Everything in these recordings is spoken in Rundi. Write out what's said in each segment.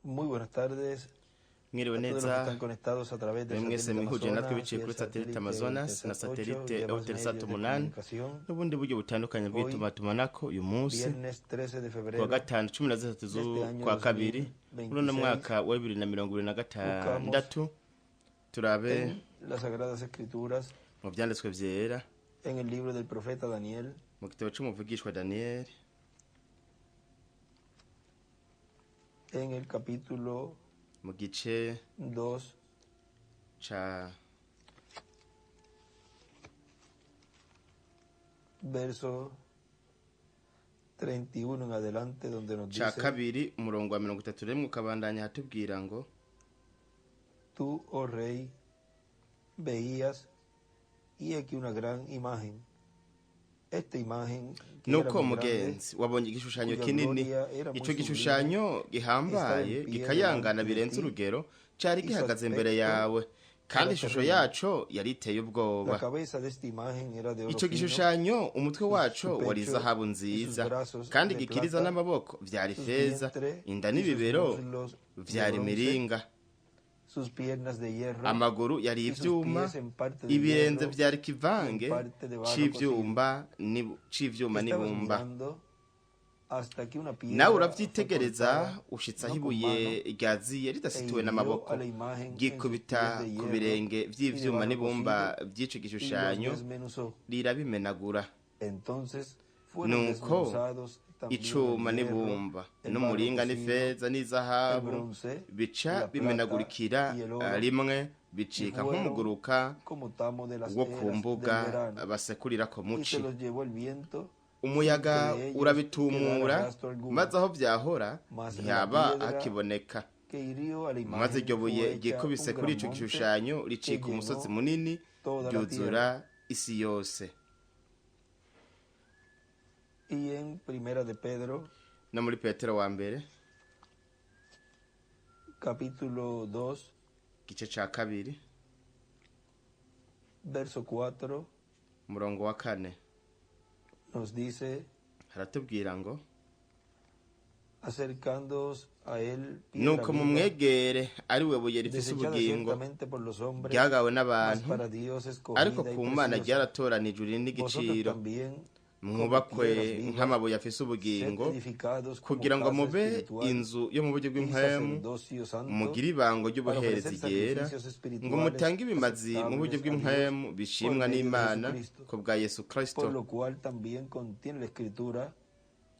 Muy buenas tardes Mwiriwe a todos los que neza están conectados a través del mwe mwese satélite mwihuje natwe Amazonas biciye y el kuri satelite satélite Amazonas na Eutelsat 8 y satelite demás Eutelsat medios de 8 comunicación. n'ubundi buryo butandukanye Hoy, bw'itumatumanako. Uyu munsi viernes 13 de kuwa febrero gatanu 13 de este año z'ukwa kabiri muri uno 2026, mwaka wa bibiri na mirongo ibiri na buscamos gatandatu, turabe en las Sagradas Escrituras, mu vyanditswe vyera, en el libro del profeta Daniel, mu gitabo c'umuvugishwa Daniyeli, en el capítulo mu gice 2, ca verso 31 en adelante, donde nos ca dice: kabiri, umurongo wa 31 ukabandanya, hatubwira ngo: Tú, oh rey, veías, y he aquí una gran imagen. Esta imagen, que era Nuko muy grande, mugenzi wabonye igishushanyo cuya kinini. gloria era muy Ico sublime, gishushanyo estaba gihambaye, en pie gikayangana delante de birenze ti, urugero, cari y su gihagaze imbere aspecto yawe, kandi era ishusho terrible. yaco yari iteye La ubwoba. cabeza de esta imagen era de oro Ico fino, gishushanyo, umutwe y su waco wari pecho izahabu y sus nziza, brazos kandi de igikiriza plata, n'amaboko vyari sus feza, vientre inda y sus n'ibibero muslos de vyari bronce, imiringa, sus piernas de hierro amaguru yari y sus ivyuma, pies en parte de ibirenge hierro vyari y en kivange parte de barro cocido. c'ivyuma Estabas n'ibumba. mirando hasta que una Nawe piedra fue uravyitegereza cortada, ushitse aho no con ibuye mano, ryaziye e ridasituwe hirió n'amaboko, a la imagen en sus ryikubita pies de ku hierro birenge y de vy'ivyuma barro n'ibumba cocido, vy'ico y los gishushanyo, desmenuzó. rirabimenagura. Entonces fueron Nuko desmenuzados también el icuma hierro, n'ibumba el barro n'umuringa cocido, n'ifeza el n'izahabu bronce, bica la plata bimenagurikira y el oro, rimwe, y bicika fueron nk'umuguruka como tamo de las wo ku eras del mbuga verano. basekurirako Y se muci. los llevó el viento sin que Umuyaga de ellos quedara urabitumura, rastro alguno. maze aho vyahora Mas la ntihaba piedra hakiboneka. que hirió a la Maze imagen iryo buye fue hecha ryikubise un kuri gran ico monte gishushanyo que ricika umusozi llenó munini, toda la tierra. ryuzura isi yose. Y en Primera de Pedro, No muri Petero wa mbere, capítulo 2, igice ca kabiri, verso 4, umurongo wa kane, nos dice: haratubwira ngo: Acercándoos a él, piedra Nuko viva, mumwegere, ari we buye rifise desechada ubugingo, ciertamente por los hombres, ryagawe mas n'abantu, para Dios ariko escogida y ku Mana preciosa. ryaratoranijwe riri Vosotros n'igiciro, también, como mwubakwe piedras vivas, nk'amabuye afise sed ubugingo, edificados como kugira ngo casa mube espiritual inzu yo mu buryo y bw'impwemu, sacerdocio santo, mugire ibango para ry'ubuherezi ofrecer ryera, sacrificios ngo espirituales mutange ibimazi mu buryo aceptables a Dios bw'impwemu por bishimwa medio de n'Imana Jesucristo. ku bwa Yesu Por Kristo. lo cual también contiene la escritura: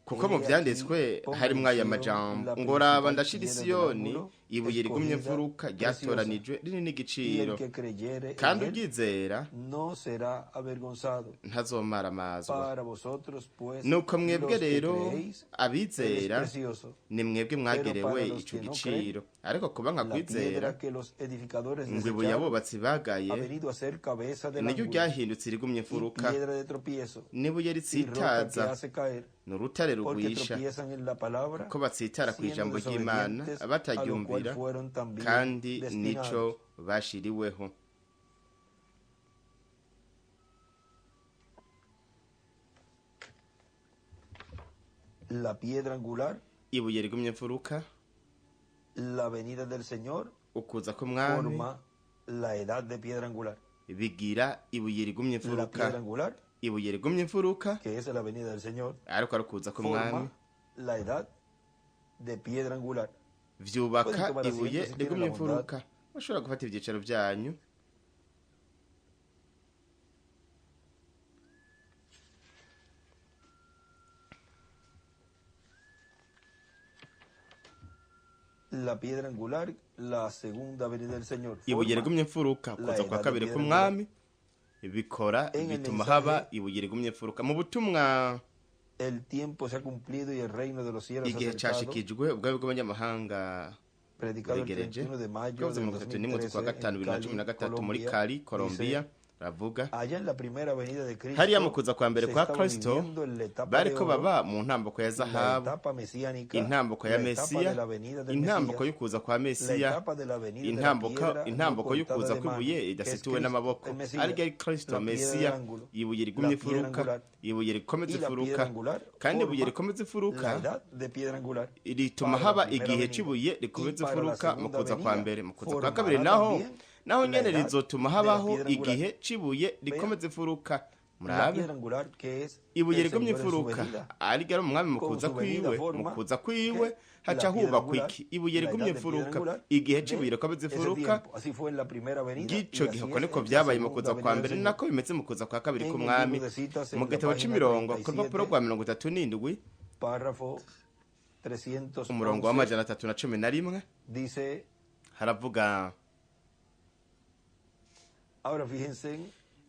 Kuko mu He aquí vyanditswe pongo harimwo en aya Sion majambo la ngo: Raba, principal ndashira piedra del Isiyoni ángulo, ibuye rigumye escogida, imfuruka, preciosa, ryatoranijwe, rinini y el n'igiciro, que creyere en kandi él uryizera no será avergonzado. ntazomaramazwa. Para vosotros, pues, Nuko mwebwe los que rero creéis, él es abizera, precioso. ni mwebwe Pero mwagerewe para los ico que no creen, giciro, ariko kuba nka la kwizera piedra que los edificadores ngo ibuye desecharon abubatsi bagaye ha venido a ser cabeza del niryo ángulo ryahindutse irigumye y imfuruka, piedra de tropiezo n'ibuye y roca que ritsitaza, hace caer, ni urutare porque rugwisha, tropiezan en la palabra, ko batsitara siendo kw'ijambo ry'Imana desobedientes, a lo cual bataryumvira, fueron también kandi nico destinados. bashiriweho. La piedra angular, Ibuye rigumye imfuruka, la venida del Señor, ukuza k'umwami forma la edad de piedra angular. bigira ibuye rigumye La imfuruka. piedra angular, Ibuye rigumye imfuruka, que es la venida del Señor, ariko ari ukuza k'umwami, forma la edad de piedra angular. vyubaka Pueden tomar ibuye asiento si tienen rigumye la bondad. imfuruka. Mushobora gufata ivyicaro vyanyu. La piedra angular, la segunda venida del Señor, Ibuye forma rigumye imfuruka, la kuza kwa edad de kabiri piedra angular. k'umwami, bikora En el bituma haba mensaje, ibuye rigumye imfuruka. Mu butumwa, el tiempo se ha cumplido y el reino de los cielos se ha igihe acercado, cashikijwe, ubwami bw'abanyamahanga predicado el buregereje, 31 de mayo bwavuze del 31 z'ukwa 2013 gatanu en 2013 Cali, muri Colombia, Cali, dice: Colombia, Ravuga Allá en la primera venida de hariya mu Cristo kuza kwa mbere se kwa estaba Kristo viviendo en la etapa de bariko oro, baba mu ntambuko ya la zahabu, etapa mesiánica, intambuko ya la etapa Mesiya, de la venida del intambuko Mesías, y'ukuza kwa la Mesiya, etapa de la venida de la intambuko piedra no intambuko cortada y'ukuza de mano, kw'ibuye que es idasituwe Cristo, n'amaboko, el Mesías, ariryo ari Kristo la piedra del Mesiya, ángulo, ibuye rigumye la piedra imfuruka, angular. ibuye rikomeza Y la piedra imfuruka, angular kandi ibuye forma rikomeza la imfuruka edad de piedra angular rituma para la haba primera igihe venida. c'ibuye Y rikomeza para la imfuruka mu segunda kuza kwa venida mbere, mu kuza kwa formará kabiri naho también naho la nyene edad rizotuma de la habaho piedra angular. igihe c'ibuye Vean rikomeza imfuruka. la Murabe piedra angular que es ibuye el rigumye Señor en su imfuruka venida. ariryo ari umwami mu Con kuza su venida kwiwe, mu forma kuza kwiwe que haca la piedra hubakwa angular, iki ibuye la rigumye edad de piedra imfuruka, angular igihe de c'ibuye rikomeza ese imfuruka tiempo. Así fue en la primera venida y bw'ico gihe así uko es niko en la vyabaye mu segunda kuza kwa venida del mbere, Señor. nako bimeze mu kuza kwa kabiri En el k'umwami. libro de citas Mu en la gitabo página c'imirongo ku rupapuro 37, rwa 37, párrafo umurongo 311, wa 311, dice, haravuga ahora fíjense,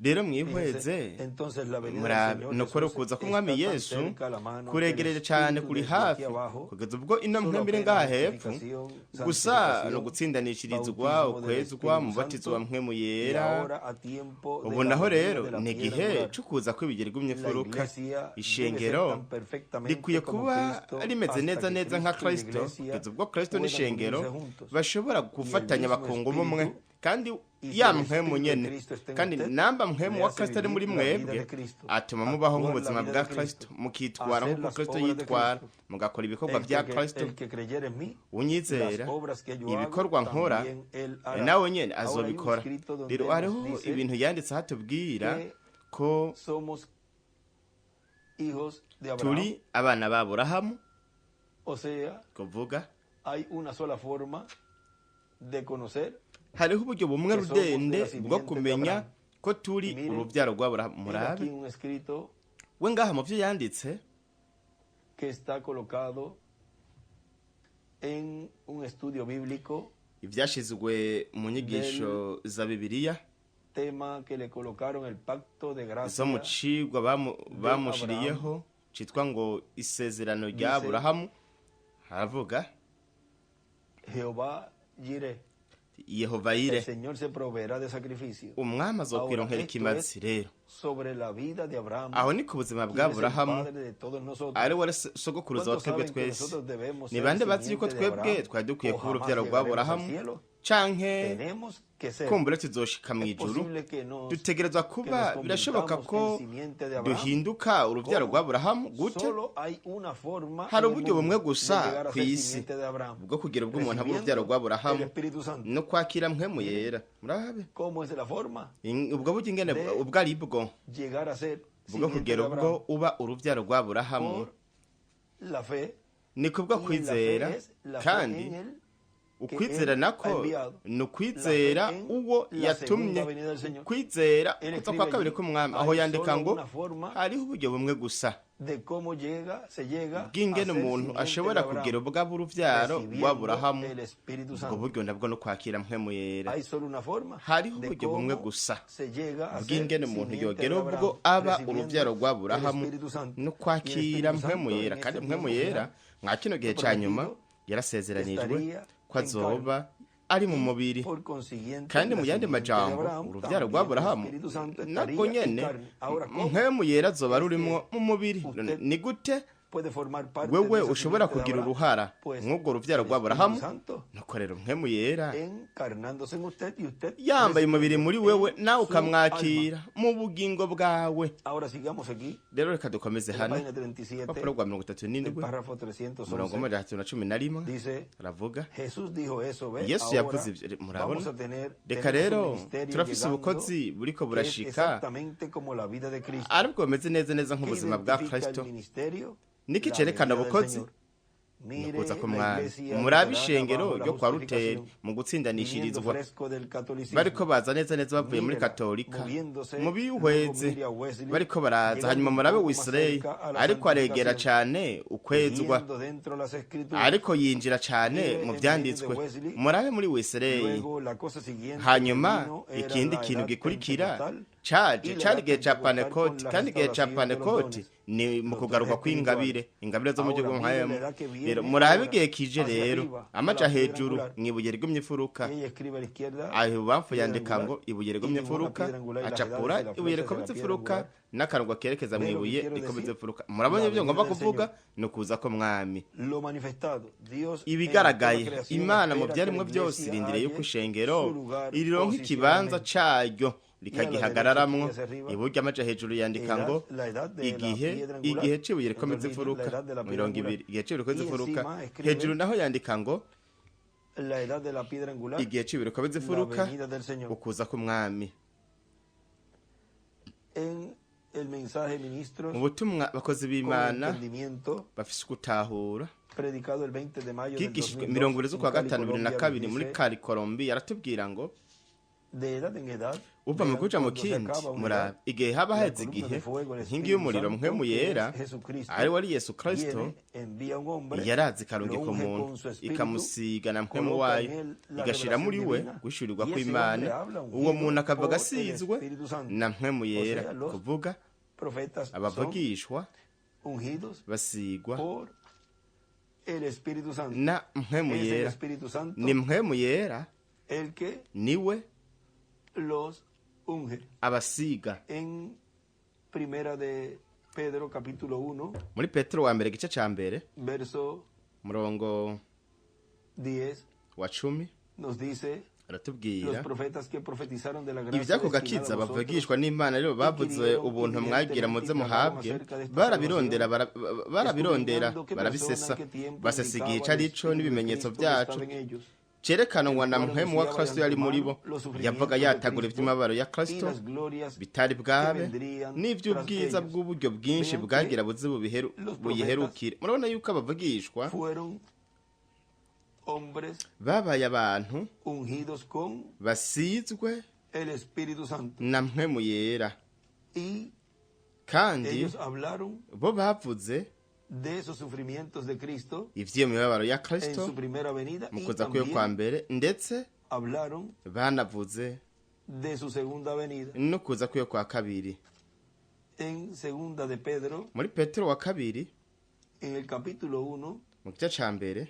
rero fíjense, mwihweze entonces la venida del murabe Señor nukuri Jesús ukuza k'umwami está tan Yesu cerca a la mano que el kuregereje cane, Espíritu kuri desde aquí hafi abajo kugeza ubwo ino solo mpwemu iri apenas ngaha hepfo justificación, gusa ni santificación, ugutsindanishirizwa, bautismo del ukwezwa, Espíritu umubatizo wa Santo, mpwemu y yera. ahora a tiempo de Ubu la naho venida rero de la ni piedra igihe angular. c'ukuza kw'ibuye rigumye La imfuruka. iglesia debe ser Ishengero tan perfectamente rikwiye como kuba Cristo rimeze hasta neza que neza nka Cristo y la Kristo, iglesia kugeza ubwo Kristo puedan n'ishengero unirse juntos. bashobora Y el gufatanya mismo bakunga ubumwe, Espíritu, kandi y si ya el mpwemu Espíritu de nyene, Cristo está en kandi usted, namba mpwemu le wa hace Kristo ari muri vivir la vida mwebwe de Cristo, atuma mubaho actuar la nk'ubuzima vida bwa de Kristo, Cristo, mukitwara hacer nk'uko las Kristo obras de yitwara, Cristo. mugakora ibikorwa vya Kristo. El que creyere en mí, las Unyizera, obras que yo hago, ibikorwa nkora también él hará. nawe nyene Ahora hay un azobikora. escrito donde Rero él nos hariho dice ibintu yanditse hatubwira que ko somos hijos de Abraham. turi abana ba Aburahamu, O sea, kuvuga hay una sola forma de conocer hariho uburyo bumwe que somos de rudende la bwo simiente de kumenya Abraham. ko turi Y miren, urubyaro rw'Aburahamu. él aquí Murabe un escrito we ngaha mu vyo yanditse que está colocado en un estudio bíblico, ivyashizwe mu nyigisho za Bibiliya tema que le colocaron el pacto de zo mu gracia cigwa de bamushiriyeho citwa ngo isezerano rya Dice Aburahamu, haravuga Jehová Jireh, Yehova el Yire, Señor se proveerá de sacrificio. umwami Ahora, azokwironkera esto ikimazi. es Rero sobre la vida de Abraham, aho ni ku buzima bwa quien es el Aburahamu, padre de todos nosotros. ari we sogokuruza wa ¿Cuántos twebwe saben que twese. nosotros debemos Ni ser bande bazi yuko simiente de twebwe Abraham twari dukwiye o kuba jamás urubyaro rwa llegaremos al Aburahamu, cielo? canke Tenemos que ser. kumbura tuzoshika mu Es ijuru? posible que nos, Dutegerezwa que kuba, nos birashoboka convirtamos ko en simiente de Abraham. duhinduka urubyaro ¿Cómo? rwa Aburahamu. Gute? Solo hay una forma Hari en el uburyo bumwe mundo de gusa llegar a ku ser isi simiente de Abraham, bwo kugira ubwo umuntu aba urubyaro recibiendo rwa el Aburahamu, Espíritu Santo. no kwakira mpwemu Miren yera. Murabe cómo es la forma ubwo buryo ingene de ubwo ari bwo llegar a ser bwo simiente de kugera ubwo Abraham uba urubyaro rwa Aburahamu por la fe. ni kubwo Y la fe kwizera, es la fe kandi en el que ukwizera él ha nako enviado, ni la fe ukwizera en uwo la segunda yatumye, venida del Señor. kwizera Él kuza kwa escribe kabiri allí, k'umwami. Aho hay yandika solo ngo una forma hariho uburyo bumwe gusa de cómo llega, se llega a bw'ingene ser umuntu simiente de ashobora kugira Abraham, ubwo aba uruvyaro recibiendo rw'Aburahamu, el Espíritu ubwo Santo. buryo nabwo no kwakira mpwemu yera. Hay solo una forma Hariho de uburyo bumwe cómo gusa se llega a ser bw'ingene umuntu simiente de yogera ubwo Abraham, aba recibiendo uruvyaro el rw'Aburahamu Espíritu Santo. no Y el kwakira Espíritu mpwemu Santo en yera. Kandi este mpwemu tiempo yera final mwa kino gihe fue ca nyuma prometido que yarasezeranijwe estaría ko en carne azoba ari mu y mubiri. por consiguiente Kandi la mu yandi simiente de majambo Abraham uruvyaro también el rw'Aburahamu Espíritu Santo nabwo estaría en nyene carne. Ahora, ¿cómo mpwemu yera azoba es que rurimwo mu mubiri? usted Ni gute puede formar parte de wewe esa ushobora simiente de kugira Abraham? uruhara Pues nk'ubwo ruvyaro el Espíritu rw'Aburahamu? Santo Nuko rero mpwemu yera encarnándose en usted y usted yambaye umubiri recibiendo muri wewe, en nawe su alma. ukamwakira mu bugingo bwawe. Ahora sigamos aquí Rero reka dukomeze en la hano página 37 urupapuro rwa mirongo itatu del n'indwi, párrafo umurongo 311 wa 311, dice: aravuga Jesús dijo eso, ve, Yesu ahora yavuze ivyo. Murabona, vamos a tener, reka tenemos un rero ministerio turafise llegando ubukozi buriko que es burashika exactamente como la vida de Cristo. aribwo bumeze neza neza ¿Qué nk'ubuzima bwa identifica el Kristo. ministerio? Niki La cerekana venida del ubukozi? Señor. Ni ukuza Mire la k'umwami. iglesia Murabe luterana ishengero bajo la ryo kwa Luteri justificación, mu viniendo gutsindanishirizwa, fresco del catolicismo. bariko baza neza neza bavuye muri Mírela, katolika. moviéndose, luego Mubihweze mire a Wesley, bariko baraza, llegando hanyuma un murabe poco más Wesley cerca a la ariko aregera santificación, cane ukwezwa, leyendo dentro las escrituras. ariko yinjira cane Mire mu en medio de vyanditswe. Wesley, Murabe muri Wesley, luego la cosa siguiente que hanyuma vino era ikindi la kintu edad gikurikira pentecostal, Caje Y la cari edad igihe ca pentecostal Pantekoti, con la kandi igihe ca restauración de los Pantekoti dones, ni mu los kugaruka dones kw'ingabire, espirituales. ingabire zo mu buryo Ahora miren bw'umuhemu. la edad que Rero viene murabe ahora igihe kije hacia rero, arriba, a amaja la piedra hejuru angular. mw'ibuye rigumye imfuruka. Y ella escribe a la izquierda Aho ibubamfu piedra yandika angular ngo ibuye y rigumye dibuja una imfuruka, piedra angular y las edades acapura de la ibuye flecha de rikomeza la piedra imfuruka angular. n'akarongo kerekeza Ve lo que mw'ibuye quiero rikomeza decir, imfuruka. Murabona la ivyo venida ngomba del kuvuga Señor. ni ukuza k'umwami. Lo manifestado, Dios en toda Ibigaragaye creación Imana mu espera que la vyaremwe byose iglesia irindiriye yuko halle ishengero su lugar irironka ikibanza posicionalmente. caryo Y a la derecha rikagihagararamwo. escribe hacia arriba, Iburyo amaja hejuru yandika edad, ngo la edad de la igihe piedra angular, igihe c'ibuye en rikomeza dos líneas, la imfuruka, edad de la piedra mirongo angular. ibiri, igihe c'ibuye rikomeza Y imfuruka. encima escribe Hejuru naho yandika ngo la edad de la piedra angular, igihe c'ibuye rikomeza la imfuruka, venida del Señor. ukuza k'umwami. En el mensaje, Mu ministros, butumwa bakozi con b'Imana entendimiento, bafise ugutahura, predicado el 20 de mayo del bwigishijwe 2002 mirongo ibiri en z'ukwa Cali, gatanu bibiri na Colombia, nos kabiri muri dice, Cali Colombia, aratubwira ngo de edad en edad, uva mu vean kuja mu cuando se kindi, acaba una edad, murabe igihe haba la haheze columna igihe de fuego, el inkingi Espíritu y'umuriro Santo, mpwemu que es yera Jesucristo, ari wari Yesu Kristo, viene, envía un hombre, yaraza lo ikarungika unge umuntu con su espíritu, ikamusiga na mpwemu coloca en wayo, él la igashira revelación muri we divina, guhishurirwa y ese hombre kw'Imana. habla Uwo ungido muntu akavuga por el asizwe Espíritu Santo. na mpwemu O yera, sea, los kuvuga profetas son abavugishwa ungidos basigwa por el Espíritu Santo. na mpwemu Es el yera. Espíritu Santo Ni mpwemu yera el que niwe los unge. abasiga. En Primera de Pedro capítulo 1, Muri Petero wa mbere igice ca mbere, verso murongo 10, wa 10, nos dice: los aratubwira profetas que profetizaron de la gracia ivy'ako destinada gakiza a vosotros bavugishwa n'Imana rero y bavuze quirieron ubuntu mwagira diligentemente muze y trataron muhabwe, acerca de esta barabirondera salvación, barabirondera escudriñando qué persona barabisesa, en qué tiempo basesa igihe indicaba el icari co Espíritu de n'ibimenyetso Cristo que vyaco estaba en ellos, cerekanwa el na cual mpwemu wa anunciaba de Kristo yari muri bo, antemano los yavuga sufrimientos de yatagura Cristo ivy'imibabaro ya y Kristo las glorias bitari que bwabe, vendrían tras n'ivy'ubwiza ellos. bw'uburyo bwinshi Vean que bwagira buze los profetas buyiherukire. Murabona yuko abavugishwa fueron hombres babaye abantu ungidos con basizwe el Espíritu Santo na mpwemu yera, y kandi ellos hablaron bo bavuze de esos sufrimientos de Cristo ivy'iyo mibabaro ya en Kristo su primera venida mu y kuza kwiwe kwa también mbere, ndetse hablaron banavuze de su segunda venida. no kuza kwiwe kwa kabiri. En Segunda de Pedro, Muri Petero wa kabiri en el capítulo 1, mu gice ca mbere,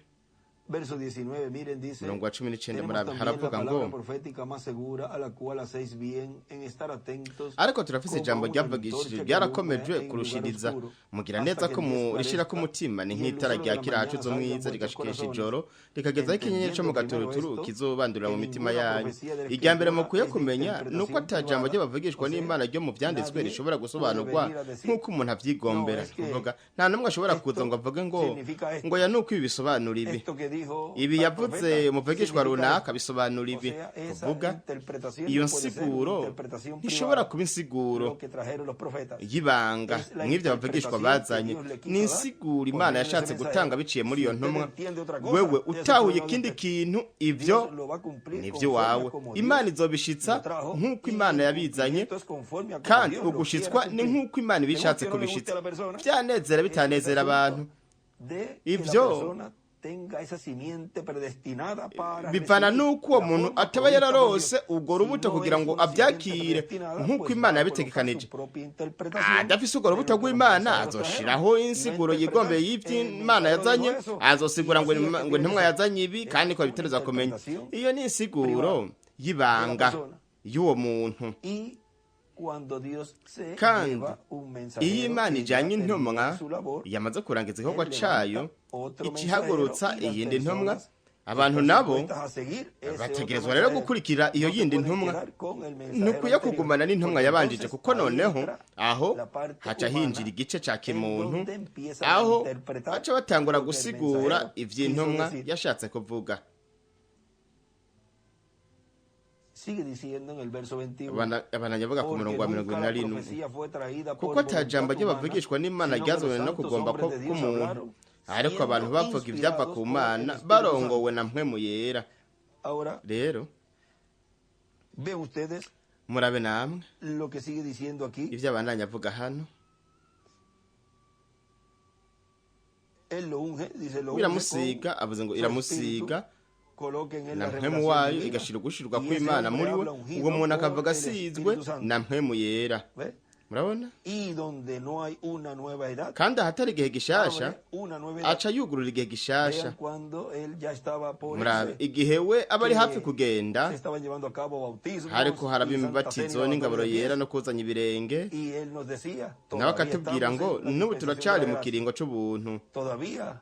verso 19, miren, dice, umurongo wa 19, tenemos murabe también la haravuga ngo palabra profética más segura a la cual hacéis bien en estar atentos ariko turafise como a ijambo una ryavugishije antorcha que alumbra ryarakomejwe en lugar kurushiriza, oscuro, mugira hasta neza que ko el día murishirako esclarezca umutima ni y el nk'itara lucero de rya la kiracu mañana zo salga en mwiza vuestros rigashikisha corazones. ijoro rikagezaho ikinyenyeri co mu Entendiendo primero gaturuturu esto, kizobandurira que mu mitima ninguna yanyu. profecía de la Irya mbere Escritura mukwiye es de kumenya ni uko interpretación ata jambo privada, ry'abavugishwa o sea, n'Imana ryo mu vyanditswe nadie rishobora puede gusobanurwa venir a decir, nk'uko umuntu no, avyigombera. es que Kuvuga nta n'umwe ashobora kuza esto ngo avuge ngo significa esto, ngo ya nuko ibi bisobanura ibi, esto que dijo ibi tal yavuze profeta umuvugishwa significa runaka esto. bisobanura O ibi. sea, esa Kuvuga interpretación iyo no puede ser una nsiguro interpretación ntishobora privada, kuba insiguro lo que trajeron los profetas. y'ibanga Es la mw'ivyo abavugishwa interpretación que bazanye, Dios le ni quiso dar insiguro por Imana medio de ese yashatse gutanga mensajero. biciye muri Si iyo usted ntumwa. entiende otra cosa, Wewe eso es utahuye problema de ikindi usted. kintu, ivyo Dios lo va a cumplir ni conforme a ivy'iwawe. como Imana Dios izobishitsa lo trajo nk'uko y Imana el yabizanye, cumplimiento es conforme a como kandi Dios lo quiera ugushitswa ni cumplir. nk'uko Imana Te ibishatse guste o no le guste kubishitsa, a la persona, vyanezera ese es bitanezera abantu. asunto de que la Ivyo persona tenga esa simiente predestinada para bivana recibir n'uko uwo la muntu forma ataba provista por Dios. yararose urwo Si rubuto no kugira es ngo una simiente avyakire predestinada, nk'uko pues Imana va a colocar su yabitegekanije. propia interpretación Adafise urwo de rubuto lo que los rw'Imana mensajeros trajeron. azoshiraho Y va a insiguro yigombeye interpretar, y'ivyo el Imana mensajero dijo yazanye, eso, y azosigura ngo así es que ngo tiene que intumwa ser. yazanye ibi, Es kandi ko una abitereza kumenya. interpretación Iyo ni insiguro privada de la y'ibanga persona. y'uwo muntu. Y cuando Dios se Kandi lleva un iyo mensajero Imana que ya ijanye terminó intumwa su labor, yamaze kurangiza igikorwa él cayo, levanta otro ica mensajero ihagurutsa y las iyindi ntumwa. personas Abantu están nabo supuestas a seguir ese otro bategerezwa rero mensajero. gukurikira iyo No se yindi pueden ntumwa. quedar con el mensajero Ntukwiye anterior, kugumana n'intumwa porque yabanjije, entonces kuko ahí noneho entra aho la parte haca hinjira humana igice ca en kimuntu, donde empiezan a aho interpretar baca batangura lo que el gusigura mensajero quiso ivy'intumwa decir. yashatse kuvuga. Sigue diciendo en el verso 21, Abananya avuga ku porque murongo wa mirongo nunca ibiri na la rimwe, profecía fue traída kuko por ata jambo voluntad humana, ry'abavugishwa n'Imana sino que los ryazanywe no santos kugomba hombres de Dios k'umuntu, hablaron ariko abantu siendo bavuga ivyava inspirados ku por el Mana Espíritu Santo. barongowe na mpwemu yera. Ahora, Rero vean ustedes murabe namwe lo que sigue diciendo aquí. ivyo abandanya avuga hano. Él lo unge, dice, lo unge Iramusiga, con avuze ngo su iramusiga espíritu, Coloca en él Na la mpwemu revelación wayo divina, igashira ugushirwa y ese kw'Imana hombre muri we, habla ungido uwo muntu por akavuga el asizwe Espíritu Santo. na mpwemu yera. ¿Ve? Murabona? Y donde no hay una nueva edad, Kandi ahatari igihe gishasha, abre una nueva edad. aca yugurura igihe gishasha. Vean cuando él ya estaba por Murabe irse, igihe we aba ari que hafi kugenda, se estaban llevando a cabo bautismos hariko haraba y Santa Cena y imibatizo lavatorio n'ingaburo de pies. yera no kuzanya ibirenge, Y él nos decía, nawe todavía akatubwira estamos ngo en la n'ubu dispensación de turacari la mu gracia. kiringo c'ubuntu. Todavía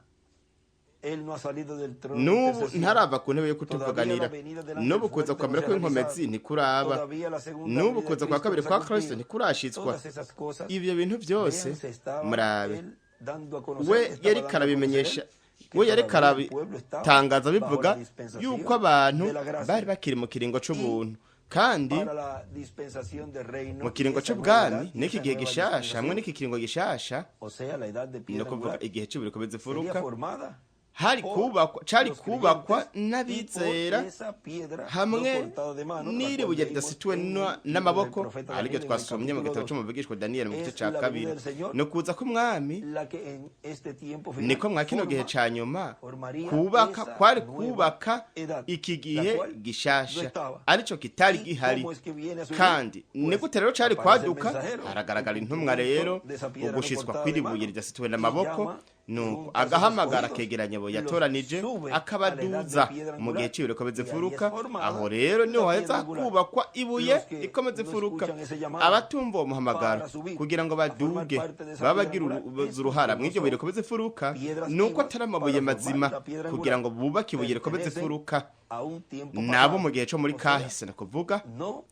él no ha salido del trono de N'ubu intercesión. ntarava ku ntebe yo Todavía la kutuvuganira, venida del ángel n'ubu kuza fuerte kwa no mbere se ha kw'inkomezi realizado. ntikuraba, Todavía la segunda n'ubu venida de kuza kwa Cristo no kabiri se ha kwa Kristo cumplido. ntikurashitswa. Todas esas cosas, Ivyo bintu vyose, vean, se estaba murabe, él dando a conocer, we estaba yariko dando a conocer arabimenyesha, él que we yariko todavía el pueblo estaba arabitangaza bajo la bivuga dispensación yuko abantu de la gracia. bari bakiri mu kiringo c'ubuntu, kandi Para la dispensación del reino, mu kiringo esa nueva c'ubwami edad y n'iki esa gihe nueva gishasha hamwe dispensación, n'iki kiringo gishasha, o sea, la edad de ni piedra ukuvuga angular, igihe c'ibiriko sería bizifuruka, formada hari por kubakwa, cari los kubakwa creyentes y por n'abizera esa piedra no hamwe cortada de mano, la n'iri cual buye leímos ridasituwe en el libro del n'amaboko, profeta ariryo Daniel en el twasomye mu capítulo gitabo 2. c'umuvugishwa Daniyeli mu gice Es ca la venida kabiri. del Señor Ni ukuza k'umwami, la que en este tiempo final niko mwa kino gihe forma, ca nyuma formaría kubaka esa kwari nueva kubaka edad, iki la gihe cual no gishasha estaba. arico kitari ¿Y gihari. cómo es que viene a subir? Kandi ni Pues gute rero cari aparece el kwaduka? mensajero, el Haragaragara intumwa cumplimiento rero, de esa piedra no ugushitswa cortada de kw'iri buye mano, ridasituwe y n'amaboko, llama y nuko junta a sus agahamagara escogidos akegeranya abo y los yatoranije, sube a la edad de akabaduza piedra mu gihe angular, c'ibiriko y ahí es bizifuruka. formada Aho rero niho la haheza piedra angular. kubakwa ibuye Los que rikomeza no imfuruka. escuchan ese llamado Abatumva uwo muhamagaro para subir kugira ngo a formar baduge, parte de esa baba piedra bagira angular, es uruhara porque no mw'iryo buye son rikomeza imfuruka, piedras nuko vivas atari amabuye para formar mazima la piedra kugira angular. ngo bubake ibuye rikomeza Pertenecen imfuruka, a un tiempo nabo pasado. mu gihe co muri O sea, kahise, ni kuvuga no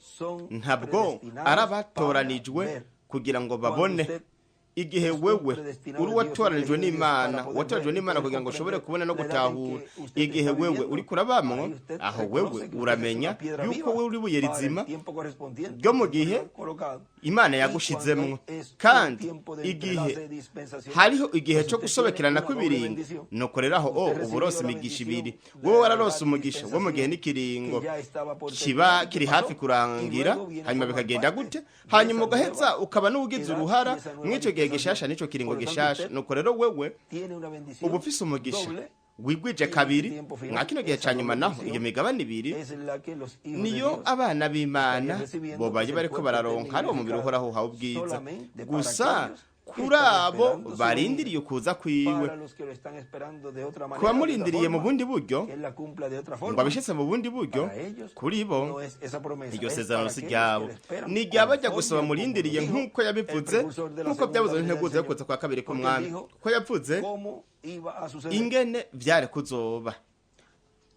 son ntabwo predestinados ari para abatoranijwe ver. kugira ngo Cuando babone. usted Igihe es un wewe predestinado uri de Dios, un uwatoranijwe elegido de Dios n'Imana, para poder watoranijwe ver y n'Imana poder kugira ngo ushobore comprender kubona no la edad en gutahura, que usted igihe está wewe viviendo, uriko urabamwo, ahí usted aho reconoce wewe que usted es uramenya una piedra yuko viva wewe uri ibuye para el rizima tiempo correspondiente ryo mu que el gihe Señor ha colocado. Imana Y cuando yagushizemwo. es un Kandi tiempo de igihe entrelace dispensacional, hariho igihe pues cyo usted tiene gusobekerana una doble kw'ibiringo, bendición. nuko rero aho o Usted uba recibió urose la imigisha bendición ibiri. de Wowe la wararose edad umugisha wo mu gihe dispensación n'ikiringo que ya estaba por kiba terminar y que kiri hafi pasó, y kurangira, luego viene a hanyuma formar bikagenda parte gute, de hanyuma esa ugaheza nueva ukaba n'uwugize edad uruhara y esa nueva mw'ico gihe dispensación. gishasha n'ico kiringo Por lo tanto, gishasha. usted Nuko rero wewe tiene una uba bendición ufise umugisha doble wigwije y en este kabiri. tiempo Mwa final, kino gihe esa ca nyuma doble naho iyo bendición migabane ibiri es la que los hijos de niyo Dios abana b'Imana estarían recibiendo, que bobaye es el bariko cuerpo bararonka, eterno y ari uwo mubiri glorificado, uhoraho uhawe ubwiza, solamente para gusa aquellos que kuri están abo esperando su venida. barindiriye ukuza kwiwe. Para los que lo están esperando de otra Kuba manera, de otra murindiriye mu forma, bundi buryo, que él la cumpla de otra ngo forma, abishitse mu bundi buryo, para ellos kuri bo no es esa promesa, iryo es sezerano para si aquellos que ryabo, le esperan ni ryabajya conforme gusa a como lo bamurindiriye dijo nk'uko el yabivuze, precursor de la nk'uko segunda byavuze venida del n'integuza yo Señor. kuza kwa kabiri Porque él k'umwami, dijo kuko yavuze cómo iba a suceder. ingene vyari kuzoba.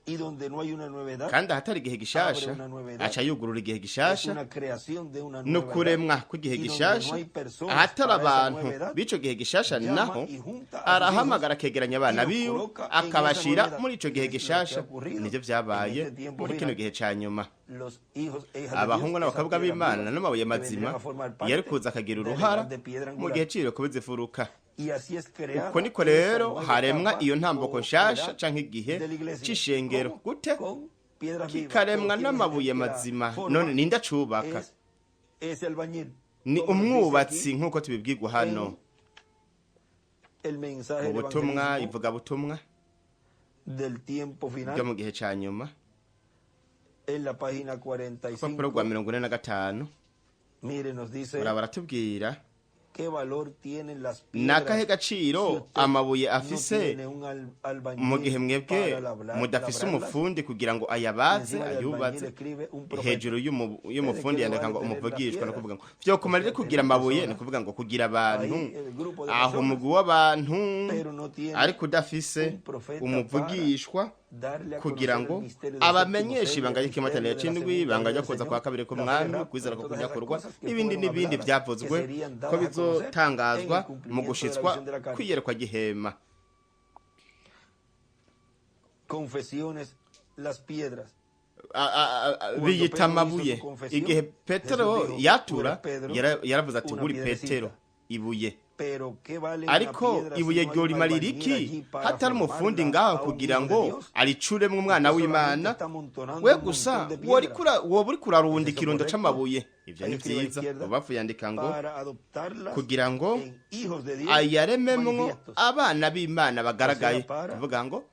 Y donde no hay una nueva edad, Kandi ahatari igihe gishasha, abre una nueva edad. aca yugurura igihe Es gishasha, una creación de una no nueva edad. kuremwa kw'igihe Y donde gishasha. no hay personas Ahatari para esa abantu nueva edad, b'ico gihe gishasha llama naho, y junta a sus arahamagara hijos akegeranya abana y los biwe, coloca en esa akabashira nueva edad. muri ico gihe Es lo que gishasha. ha ocurrido Nivyo en vyabaye este tiempo muri kino final. gihe ca nyuma. Los hijos e hijas de Dios, Abahungu esa n'abakobwa piedra b'Imana viva n'amabuye que mazima vendrían a formar yari parte kuza akagira de la uruhara edad de piedra mu angular. gihe c'ibiriko bizifuruka. Y así es creada Uko niko esa rero nueva haremwa etapa iyo ntambuko o nshasha edad canke igihe de la iglesia. c'ishengero. ¿Cómo? Gute? Con piedras vivas. Kikaremwa Pero ¿quién es el n'amabuye que la mazima. forma? None ninde acubaka? Es ese albañil. Ni Como nos dice umwubatsi aquí nk'uko tubibwirwa hano en el mensaje mu del butumwa evangelismo ivugabutumwa del tiempo ryo final, mu gihe ca nyuma, en la página urupapuro rwa 45. 45. Mire, nos dice Muraba baratubwira qué valor tienen las ni akahe piedras si gaciro usted amabuye no afise tiene un mu gihe albañil mwebwe para mudafise labrarlas. umufundi kugira ngo Y ayabaze, encima del albañil ayubatse. escribe un profeta. Hejuru ¿De y'umufundi qué le yandika vale ngo tener las umuvugishwa, no piedras? kuvuga ngo vyokumarira Usted kugira tener amabuye, ni personas kuvuga ngo kugira abantu ahí, el grupo de aho personas, umugwi w'abantu, pero no tiene ariko udafise un profeta umuvugishwa darle a kugira conocer ngo el misterio del séptimo abamenyeshe sello, ibanga el ry'ikimataniro misterio de la c'indwi, segunda ibanga venida ryo del kuza kwa Señor, kabiri la fe del k'umwami, rapto, kwizera ko todas esas kunyakurwa cosas que n'ibindi fueron n'ibindi habladas, que vyavuzwe serían ko dadas a conocer en el bizotangazwa mu cumplimiento de la gushitswa visión de la carne. kw'iyerekwa gihema. Confesiones, las piedras. Cuando Biyita Pedro hizo amabuye. su confesión, Igihe Petero Jesús dijo, tú yatura, eres Pedro, yaravuze ati una uri piedrecita. Petero, ibuye. Pero ¿qué vale una Ariko piedra si ibuye no hay un ryorimara albañil iriki allí para hatari umufundi formarla ngaho a un kugira hijo de ngo Dios? aricuremwo umwana Usted solamente w'Imana? está amontonando We un gusa montón de piedras. woba uriko urarunda ¿Es eso ikirundo correcto? c'amabuye. Ivyo Ahí ni escribe a la vyiza. izquierda, Ubafu yandika ngo para adoptarlas kugira ngo en hijos de Dios ayarememwo manifiestos. abana b'Imana bagaragaye, O sea, para kuvuga ngo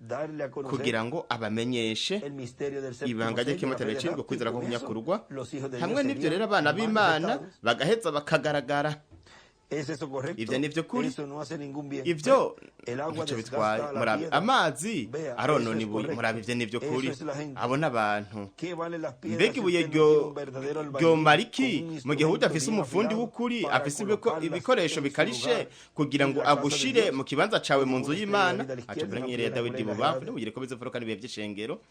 Darle a conocer Kugira ngo abamenyeshe el misterio del séptimo ibanga sello, la fe ry'ikimatane del c'indwi, rapto, y kwizera ko con eso kunyakurwa. los hijos de Hamwe Dios n'ivyo serían rero abana b'Imana manifestados. bagaheza bakagaragara. ¿Es eso correcto? Ivyo ni vy'ukuri? Eso no hace ningún bien. Ivyo El agua ntaco desgasta bitwaye. la Murabe piedra. amazi Vea, aronona eso es ibuye. correcto. Murabe, ivyo ni vy'ukuri? Eso es la gente. Abo n'abantu. ¿Qué valen las piedras Mbega si ibuye usted no tiene un verdadero albañil ryomara iki con un mu gihe instrumento udafise bien umufundi afilado w'ukuri para afise colocarlas ibikoresho en su bikarishe lugar kugira en ngo la casa de agushire Dios? mu kibanza cawe mu nzu Una estrella de y'Imana? David a la izquierda, Acapura una inyenyeri ya piedra Dawidi angular y la ibubamfu edad. n'ubugira ko bizofuruka n'ibihe vy'ishengero.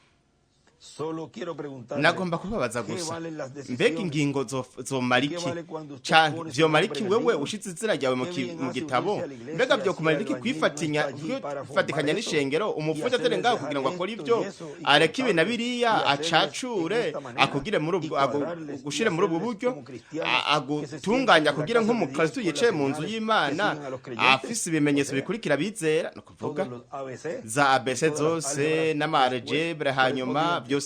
Solo quiero preguntarle, Nagomba kubabaza ¿qué gusa, valen las mbega decisiones? ingingo zomara ¿Qué iki, vale cuando usted canke pone su vyomara nombre iki en el wewe libro? ushitse izina ryawe ¿Qué mu bien hace gitabo? unirse a la iglesia Mbega si vyokumara el iki albañil no está allí para formar kwifatikanya eso n'ishengero, y umufundi atari hacerles ngaho dejar kugira ngo akore esto ivyo, y eso y areke ibi na cortarles biriya, y hacerles en acacure, esta manera akugire muri y ubwo cuadrarles y agushire muri ubwo hacerles buryo, como cristianos que se sientan agutunganya en la kugira casa de Dios nk'umukristo con las yicaye mu nzu señales que y'Imana siguen a los creyentes? afise O ibimenyetso sea, bikurikira abizera, ni ukuvuga todos los ABC za ABC y todas las zose álgebras n'ama después algebra hanyuma correspondientes. byose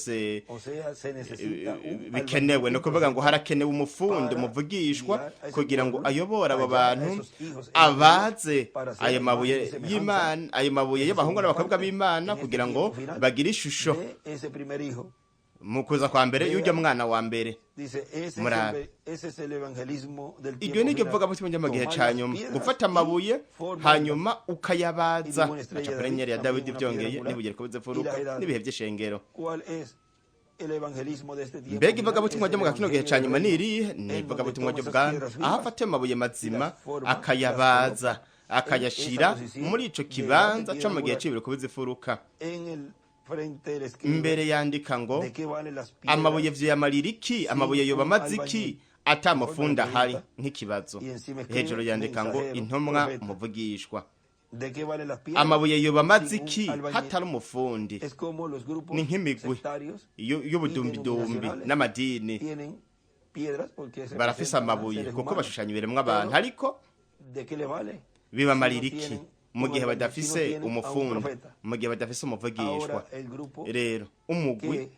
O sea, se necesita un bikenewe. albañil, Ni un ukuvuga ngo profeta harakenewe umufundi, para umuvugishwa, guiar a ese kugira ngo pueblo ayobore abo allá a bantu, esos hijos en Dios abaze para ser ayo la imagen mabuye y semejanza y'Imana, ayo mabuye de esa y'abahungu segunda n'abakobwa parte b'Imana, en este kugira ngo tiempo final bagire ishusho de ese primer hijo. mu kuza kwa mbere y'urya Vea, mwana wa mbere. dice, Murabe, ese es el evangelismo del iryo tiempo ni ryo final. vugabutumwa ryo mu gihe Tomar ca las nyuma, piedras gufata y amabuye formarlas. hanyuma Y ukayabaza. dijo una estrella de Acapura David, inyenyeri ya también Dawidi, una piedra vyongeye angular n'ibuye rikomeza y imfuruka las edades. n'ibihe vy'ishengero. ¿Cuál es el evangelismo de este tiempo Mbega final? ivugabutumwa Es ryo el mu kino gihe evangelio ca del nyuma ni reino, irihe? Ni en donde ivugabutumwa toma esas ry'ubwami, piedras aho vivas afata ayo mabuye y mazima las forma, las akayabaza, coloca en esa akayashira posición muri ico de edad de kibanza co piedra mu gihe angular. c'ibiro kubiza imfuruka. En el frente él escribe, Imbere yandika ngo ¿de qué valen las amabuye piedras vyoyamarira iki, amabuye sin yoba un amaze iki albañil? ata En forma de mufundi ahari? pregunta. Nk'ikibazo. Y encima Hejuru escribe yandika ngo mensajero, intumwa, profeta. umuvugishwa. ¿De qué valen las piedras Amabuye yoba amaze sin un iki albañil? hatari umufundi? Es como los Ni grupos nk'imigwi sectarios y y'ubudumbidumbi denominacionales n'amadini tienen piedras porque se barafise presentan a amabuye seres kuko humanos. bashushanya ibiremwa abantu, Pero ariko ¿de qué le vale si no bibamarira iki tienen mu un gihe albañil, si no badafise tienen a un umufundi, profeta? mu gihe badafise umuvugishwa? Ahora el grupo Rero umugwi que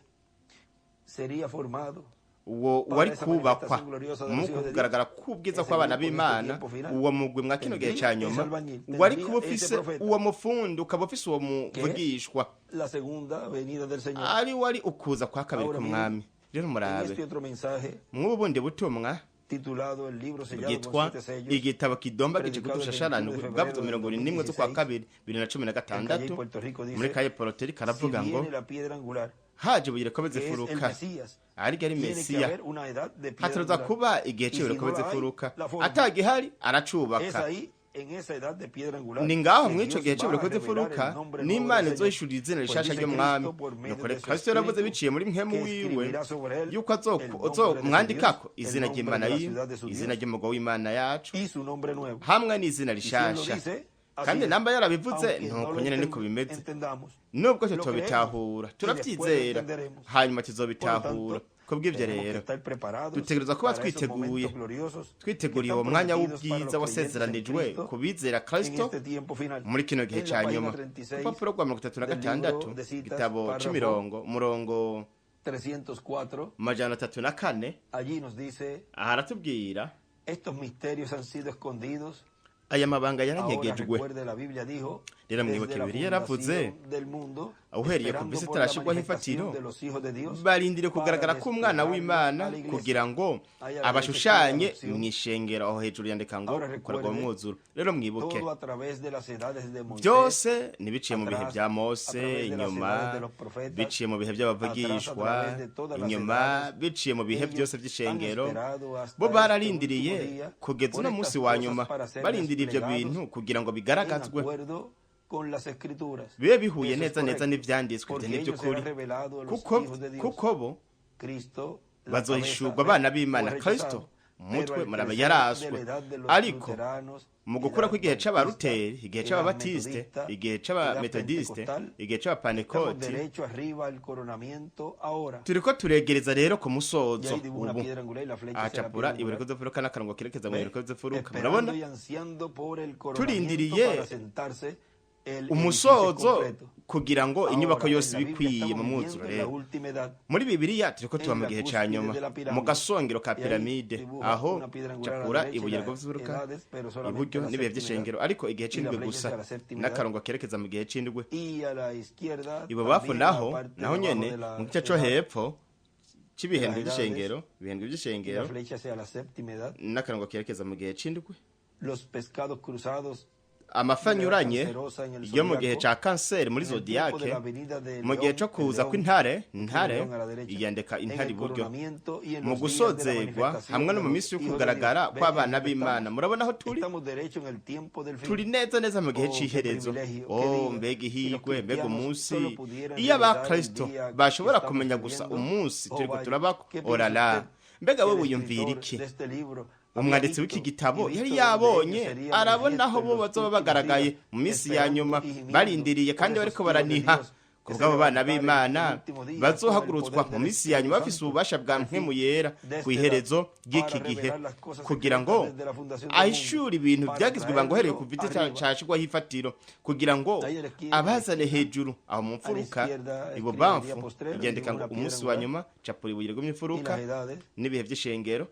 sería formado uwo para wari esa kubakwa manifestación gloriosa de mu los hijos de Dios, kugaragara k'ubwiza ese kw'abana grupo en este b'Imana, tiempo final uwo mugwi mwa kino gihe tendría ca ese nyuma albañil, wari tendría kuba ese ufise profeta, uwo mufundi, ukaba ufise uwo que es muvugishwa, la segunda venida del Señor. ari wari ukuza kwa kabiri Ahora miren, k'umwami. Rero en murabe este otro mensaje mw'ubu bundi butumwa titulado El libro sellado con bwitwa siete sellos, igitabo kidomba gice predicado el kudushasharana, 21 de febrero bwavuzwe del 71 z'ukwa 2016 kabiri bibiri na cumi na en Calle gatandatu Puerto Rico, muri dice, Kaye Poroteri si karavuga ngo viene la piedra angular, haje ibuye rikomeza que es el imfuruka, Mesías, ariko ari tiene que Mesiya, haber una edad de piedra hateruza angular. kuba igihe Y si c'ibiro no rikomeza la hay, imfuruka. la forma. Atagihari Es aracubaka. ahí, en esa edad de piedra angular, Ni ngaho que mw'ico Dios gihe c'ibiro va a rikomeza revelar imfuruka el nombre nuevo del n'Imana Señor. izohishurira izina Pues rishasha dice ry'umwami. Cristo por medio Nuko de rero su Kristo yaravuze Espíritu biciye muri mpwemu que wiwe escribirá sobre él yuko el nombre de su Dios, azomwandikako el izina nombre ry'Imana de la yiwe, ciudad de su izina Dios ry'umugwa w'Imana yacu, y su nombre nuevo. hamwe n'izina Y si él lo rishasha. dice, así Kandi es. namba yarabivuze, Aunque no nuko lo nyene niko bimeze. entendamos, Nubwo lo creemos tutobitahura, y después lo turavyizera, entenderemos. hanyuma Por lo tuzobitahura. tanto, Kubw'ivyo tenemos que rero estar preparados dutegerezwa kuba para esos twiteguye, momentos gloriosos que twiteguriye están uwo mwanya prometidos para w'ubwiza los creyentes en wasezeranijwe Cristo ku bizera en Kristo este tiempo final. muri kino gihe En la ca página nyuma. Ku 36 rupapuro rwa mirongo itatu na del gatandatu, libro de citas, igitabo párrafo c'imirongo, umurongo 304, 304, allí nos dice, aha aratubwira: estos misterios han sido escondidos. Aya mabanga Ahora yaranyegejwe. recuerde, la Biblia dijo, Rero desde mwibuke la Bibiliya yaravuze, fundación del mundo, uhereye ku esperando visi por la itarashirwaho manifestación imfatiro, de los hijos de Dios barindiriye para kugaragara k'umwana desplegarlos w'Imana a la iglesia. kugira ngo Ahí a la derecha escribe abashushanye adopción. mw'ishengero. Aho hejuru yandika ngo Ahora gukorwa recuerde, mwuzuro. Rero mwibuke, todo a través de las edades de Moisés, byose ntibiciye mu bihe atrás, bya a Mose, través de las edades inyuma de los profetas, biciye mu bihe atrás, a by'abavugishwa, través de todas las inyuma edades, biciye mu bihe ellos byose han by'ishengero, esperado bo hasta este último bararindiriye día kugeza por uno estas munsi wa cosas nyuma, para ser barindiriye ivyo desplegados bintu kugira ngo en bigaragazwe, acuerdo con las escrituras. bibe bihuye Eso es neza neza correcto, n'ivyanditswe. Ivyo porque ni ello será vy'ukuri, revelado a los kuko hijos de Dios. kuko bo Cristo, la bazohishurwa cabeza, abana ve, b'Imana. fue Kristo rechazado, pero umutwe, al murabe, crecer de yaraswe, la edad de los ariko luteranos, mu gukura edad kw'igihe bautista, c'abaruteri, igihe edad c'ababatiste, metodista, igihe edad c'abametodiste, pentecostal, igihe estamos c'abapantekoti, derecho arriba al coronamiento ahora. turiko turegereza rero ku Y musozo ahí dibuja una ubu. piedra angular y la flecha hacia la Ahacapura piedra ibuye angular. rikoze imfuruka n'akarongo kerekeza mu ¿Ve? rikoze imfuruka. Esperando Murabona, y ansiando por el coronamiento turindiriye para sentarse el edificio Umusozo, completo. kugira ngo inyubako Ahora, yose en la Biblia ibikwiye mu estamos mwuzuro. viviendo en la Rero última edad, muri Bibiliya turiko tuba en mu la gihe ca cúspide nyuma, de la mu pirámide. gasongero ka Y ahí piramide. dibuja Aho una piedra angular a la capura derecha y ibuye las rw'imfuruka edades, pero solamente iburyo la n'ibihe séptima edad. vy'ishengero, ariko igihe Y la c'indwi flecha gusa, hacia la séptima edad. n'akarongo kerekeza mu gihe c'indwi. Y a la izquierda Ibubamfu también la naho, parte de naho abajo nyene de la mu gice co edad, hepfo de c'ibihembwe las edades, vy'ishengero, ibihembwe y la vy'ishengero, flecha hacia la séptima edad. n'akarongo kerekeza mu gihe c'indwi. Los pescados cruzados Amafi de la edad anyuranye cancerosa en el yo mu gihe zodiaco, ca kanseri muri en el tiempo de zodiyake, la venida de mu gihe León, co el kuza león, kw'intare, escribe intare León a la derecha, iyandika en intare el iburyo, coronamiento y en mu los días de la gusozegwa manifestación hamwe no de mu los minsi yo hijos de kugaragara Dios. ¿Ven en kw'abana dónde b'Imana. estamos? Murabona aho turi? Estamos derecho en el tiempo del Turi fin. neza neza mu gihe Oh, qué c'iherezo. privilegio, qué Oh, día. mbega Si los ihirwe, mbega cristianos umunsi! solo pudieran Iyo realizar el abakristo día que bashobora estamos kumenya gusa viviendo, umunsi oh turiko vaya, turabako. ¿qué piensa Orala, usted mbega que we el wiyumvira escritor iki? de este libro había Umwanditsi w'iki visto y gitabo yari visto donde ellos yabonye, serían arabona aho manifiestos bo en los bazoba últimos bagaragaye días, mu minsi ya esperando nyuma, y gimiendo barindiriye por kandi esos bariko hijos de baraniha Dios ku que se bw'abo bana levantaran en el b'Imana último día con el bazohagurutswa poder mu del minsi ya Espíritu nyuma bafise Santo ububasha bwa al Mpwemu fin Yera de ku esta edad, iherezo ry'iki para gihe, revelar las cosas kugira secretas ngo desde la fundación del mundo, ahishure ibintu para byagizwe ibanga uhereye traerlo ku giti arriba. cashirwaho ifatiro, kugira ngo Ahí en la esquina, en la abazane esquina, hejuru aho mu a la mfuruka. izquierda escribe día Ibubamfu postrero, igendeka dibuja ngo una piedra umunsi wa angular nyuma, capura ibuye rigumye y imfuruka las edades n'ibihe vy'ishengero,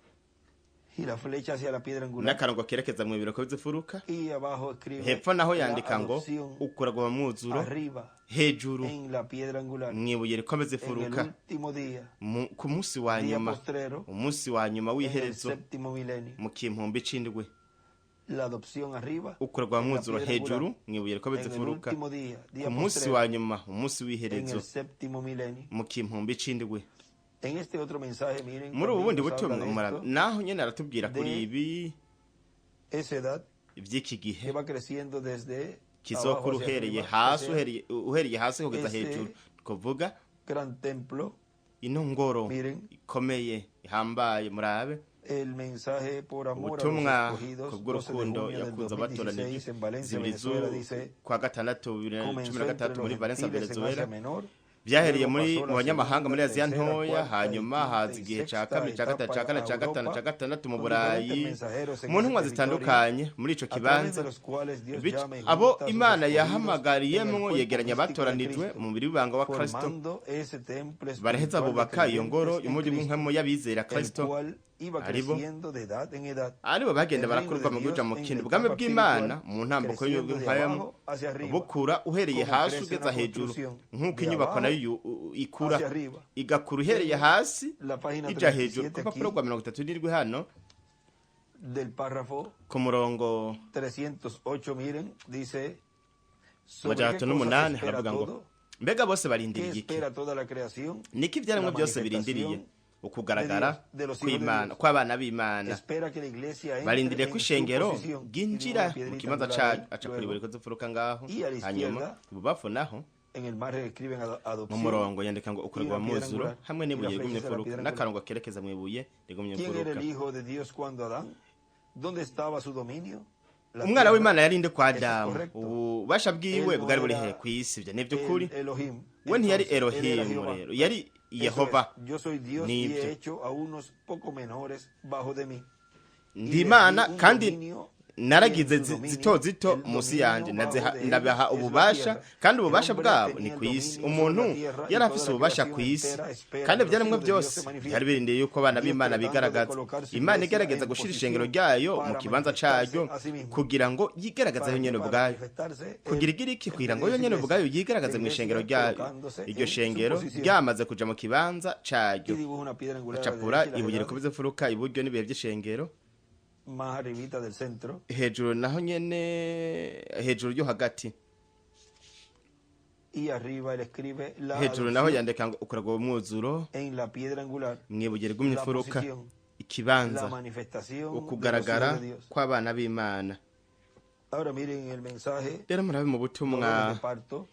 y la flecha hacia la piedra angular. n'akarongo kerekeza mu biro by'imfuruka. Y abajo escribe Hepfo naho la yandika ngo adopción ukuragwa mu mwuzuro arriba hejuru en la piedra angular mu ibuye rikomeza en el imfuruka, último día, ku munsi wa día nyuma, postrero, umunsi wa nyuma en el w'iherezo, séptimo milenio. mu kimpumbi c'indwi. La adopción arriba Ukuragwa mu en la mwuzuro piedra hejuru angular mu ibuye rikomeza en el imfuruka, último día, ku día munsi postrero, wa nyuma, umunsi en w'iherezo, el séptimo milenio. mu kimpumbi c'indwi. En este otro mensaje, miren, Muri ubu también bundi nos habla butumwa de murabe esto, naho nyene aratubwira kuri de ibi esa edad ivy'iki gihe que va creciendo desde abajo kizokura hacia uhereye arriba, o hasi, sea, uhereye hasi kugeza ese hejuru, kuvuga gran templo. ino ngoro Miren ikomeye ihambaye. Murabe el mensaje por amor a los ubutumwa escogidos, 12 de kubw'urukundo junio del yakunze abatoranije, 2016 en Valencia, 2 Venezuela, dice: kwa gatandatu bibiri na cumi comenzó na entre gatatu los muri Valencia, gentiles en Venezuela. Asia Menor, Byahereye luego muri pasó mu la banyamahanga segunda, muri Aziya tercera, ntoya, cuarta y hanyuma quinta haza y igihe ca sexta kabiri, ca gatatu, etapa ca kane, a ca gatanu, Europa, ca gatandatu mu con diferentes Burayi, mensajeros en mu ese ntumwa territorio, zitandukanye muri ico a través kibanza, de los cuales Dios Bityo, llama y abo junta a sus Imana escogidos en el yahamagariyemwo cuerpo yegeranya místico de abatoranijwe Cristo, mu mubiri w'ibanga wa Kristo, formando ese templo baraheza espiritual de bubaka iyo ngoro creyentes en y'umuryi Cristo, w'inkamo y'abizera el Kristo, cual iba aribo creciendo de edad en edad. aribo bagenda El reino barakurwa de mu gihugu Dios mu en kindi, la ubwami etapa bw'Imana espiritual, mu ntambuko creciendo de y'ubw'inkayamo, abajo hacia arriba, bukura uhereye como hasi crece ugeza una hejuru, construcción, nk'uko de inyubako abajo nayo ikura hacia arriba. igakura uhereye En hasi la página ija hejuru. 37 Ku rupapuro aquí rwa 37 hano, del párrafo ku murongo 308, miren, dice: ¿sobre amajana qué atatu cosas n'umunani espera haravuga ngo todo? mbega bose ¿Qué barindiriye iki? espera toda la creación? Niko ivyaremwe La byose birindiriye manifestación ukugaragara de Dios, de los hijos de kw'Imana, Dios. kw'abana b'Imana. Espera que la iglesia entre Barindiriye ko en su ishengero posición. Y dibuja ryinjira una mu piedrita kibanza angular cayo, ahí, aca luego kuri buri mfuruka ngaho. Y a la Hanyuma izquierda, ibubafu naho, en el margen escriben mu adopción murongo yandika ngo y ukuragwa una piedra muzuro angular hamwe y la n'ibuye flecha rigumye hacia la mfuruka piedra angular. n'akarongo kerekeza mu ibuye rigumye ¿Quién era mfuruka. el hijo de Dios cuando Adán? ¿Dónde estaba su dominio? La Umwana tierra. w'Imana yarinde kwa Eso es Adamu? correcto. Ububasha bwiwe Él no bwari buri era he? Ku isi. Ivyo ni ivy'ukuri. el Elohim. We ntiyari Entonces, él era Elohimu, Jehová. rero yari Eso Yehova. es, yo soy Dios y Nibyo. he hecho a unos poco menores bajo de mí. Y Ndi les di Imana un kandi dominio y en naragize su zito dominio, zito el munsi dominio yanje, bajo de ellos ndabaha es la ububasha, tierra. kandi El ububasha hombre bwabo ni tenía el ku isi. dominio sobre Umuntu la tierra y yari toda afise la ububasha ku creación isi, entera espera kandi que los ivyaremwe hijos de Dios byose se byari manifiesten. birindiye yuko abana Dios b'Imana tratando de bigaragaza. colocar su Imana iglesia igerageza en gushira ishengero posición ryayo mu para kibanza manifestarse cayo, a sí mismo. kugira ngo yigaragaze ¿Para yo qué? nyene Para ubwayo. manifestarse Kugira él igire iki? en Kugira ngo medio yo de su nyene iglesia. ubwayo La yigaragaze mu ishengero iglesia ryayo, colocándose iryo en su shengero posición. ryamaze kuja mu kibanza Y caryo. dibuja una piedra angular a la Acapura derecha y las ibuye edades rikomeza imfuruka iburyo n'ibihe vy'ishengero. más arribita del centro. Hejuru naho nyene, hejuru yo hagati. Y arriba él escribe la Hejuru naho adopción yandika ngo ukuragwa umwuzuro en la piedra angular, mwibuye rigumye la imfuruka, posición, la ikibanza, manifestación de los hijos ukugaragara de Dios. kw'abana b'Imana. Ahora miren el mensaje, Rero murabe mu butumwa dolores de parto,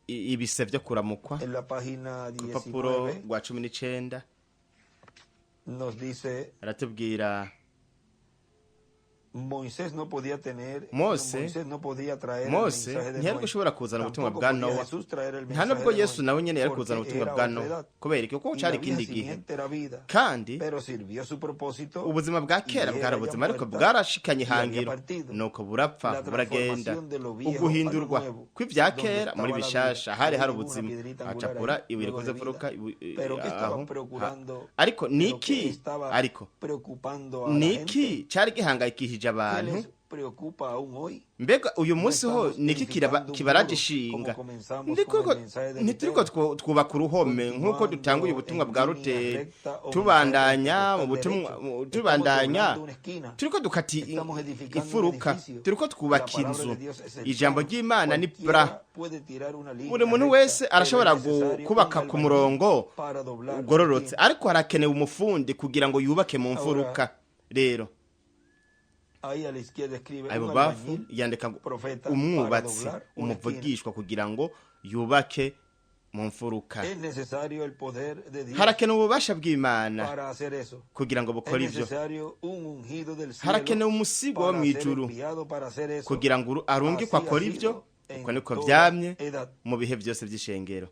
ibise vyo kuramukwa, en la página ku rupapuro 19 rwa 19, nos dice aratubwira Moisés no podía tener, Mose Moisés no podía traer el Mose mensaje de ntiyari Noé. gushobora kuzana ubutumwa Tampoco bwa podía Nowa, Jesús traer el nta mensaje nubwo de Yesu Noé, nawe nyene yari porque kuzana ubutumwa era bwa otra Nowa, edad. kubera iki? Kuko Y cari la vieja ikindi gihe, simiente era vida, kandi pero sirvió su propósito ubuzima bwa y kera bwari era ya ubuzima, ariko muerta bwarashikanye y había ihangiro, partido. nuko burapfa La buragenda. transformación de lo viejo a lo Uguhindurwa nuevo, kw'ivya donde kera muri estaba la vida. bishasha, hari Ahí hari dibuja una ubuzima, piedrita angular acapura ahí, ibuye luego rikoze de vida. imfuruka, Pero ¿qué estaba aho procurando? ariko Pero ¿qué niki estaba ariko preocupando a la niki gente? cari gihangayikishije ¿Qué abantu? les preocupa aún hoy? Mbega uyu No munsi ho estamos niki edificando un muro kibaraje como ishinga? comenzamos con el Ntituriko mensaje de ntituriko Lutero, twubaka uruhome nk'uko dutanguye continuando ubutumwa en bwa línea Ruteri, recta o mensaje tubandanya mu pentecostal butumwa derecho. Estamos tubandanya doblando una esquina, turiko dukata estamos edificando un imfuruka, edificio. turiko La twubaka palabra inzu. de Dios es el Ijambo plano. ry'Imana ni pra. Cualquiera puede tirar una Buri línea muntu recta, wese pero es arashobora necesario un kubaka ku albañil murongo para doblar la ugororotse, esquina. ariko harakenewe umufundi kugira ngo yubake mu Ahora, mfuruka. Rero ahí a la izquierda escribe ayo un bubafu albañil, yandika ngo profeta, para umwubatsi, doblar una esquina. umuvugishwa kugira ngo yubake mu mfuruka. Es necesario el poder de Dios Harakenewe ububasha bw'Imana para hacer eso. kugira ngo Es bukore ivyo. necesario un ungido del cielo Harakenewe umusigwa wo para ser mw'ijuru enviado para hacer eso. kugira ngo arungikwe Así ha akore ivyo. sido Uko en niko toda vyamye edad. mu bihe vyose vy'ishengero.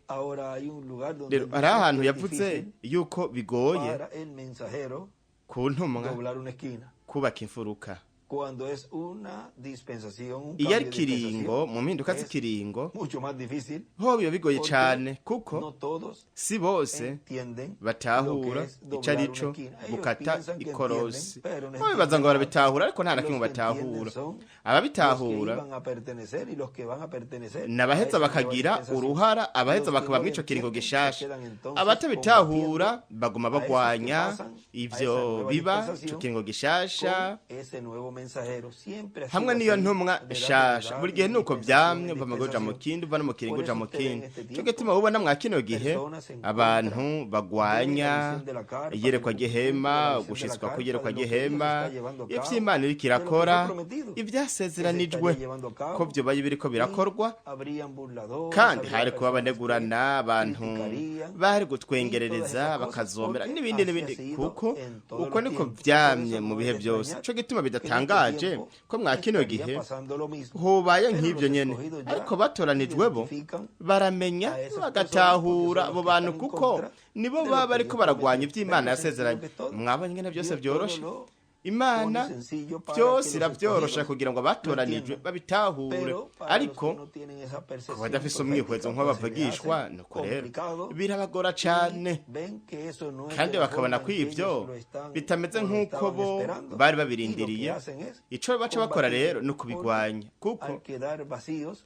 Ahora hay un lugar donde Rero él hari dice ahantu que es yavuze difícil yuko bigoye para el mensajero ku ntumwa doblar una esquina. kubaka imfuruka. Cuando es una dispensación, un Iyo ari cambio de kiringo, dispensación, mu mpinduka es z'ikiringo, mucho más difícil ho biba bigoye porque cane, kuko no todos si bose entienden lo que batahura es ico doblar ari una co esquina. Ellos gukata piensan que entienden, ikorosi. pero no Bo bibaza entienden ngo nada. barabitahura, ariko nta na Los kimwe que entienden batahura. son los que Ababitahura iban a pertenecer y los que van a pertenecer a nabaheza esa nueva bakagira dispensación. uruhara, abaheza Los que bakaba no lo mw'ico kiringo entienden se gishasha. quedan entonces Abatabitahura combatiendo baguma a esos que bagwanya pasan a esa ivyo nueva biba ico dispensación kiringo gishasha con ese nuevo mensajero. Siempre ha hamwe sido n'iyo así, ntumwa de edad en nshasha. edad, Buri gihe de nuko dispensación vyamye, en uva mu gihe uja mu dispensación. kindi, uva no mu kiringo Por uja eso mu usted ve en kindi. este Ico tiempo gituma ubona mwa kino gihe personas en contra abantu de la bagwanya visión de la carpa, del iyerekwa cumplimiento de la ry'ihema, visión de la gushitswa carpa, kw'iyerekwa de lo que Dios ry'ihema, está llevando a cabo, ivy'Imana iriko de lo que fue irakora, prometido que se ivyasezeranijwe estaría llevando a ko cabo, vyobaye biriko y birakorwa. habrían burladores, Kandi habría hari kuba personas que abanegurana, abantu criticarían bari y todas esas gutwengerereza, cosas, bakazomera porque n'ibindi así ha n'ibindi, sido kuko en todos uko los niko tiempos. Por vyamye eso mu no bihe es de vyose. extrañar Ico gituma que en este bidatangaje tiempo ko mwa kino estaría gihe pasando lo mismo. hobaye Pero nk'ivyo los nyene, escogidos ya ariko batoranijwe bo identifican baramenya a esas personas porque bagatahura son los abo que bantu, están en kuko contra nibo de lo baba que bariko Dios baragwanya prometió. ivyo Imana Ven lo sencillo yasezeranye. que es todo. Mwabonye ingene vyose Dios todo vyoroshe? lo Imana pone sencillo para vyose que los iravyorosha escogidos kugira ngo lo abatoranijwe entiendan. babitahure, Pero para los que ariko no tienen esa ku percepción badafise umwihwezo profética, pues se les nk'abavugishwa, hace nuko rero complicado birabagora y cane, ven que eso no es kandi de la bakabona forma ko en que ivyo ellos lo están bitameze o lo nk'uko estaban bo esperando. bari Y lo que babirindiriye. hacen es Ico baca bakora rero combatirlo, ni porque ukubigwanya, kuko al quedar vacíos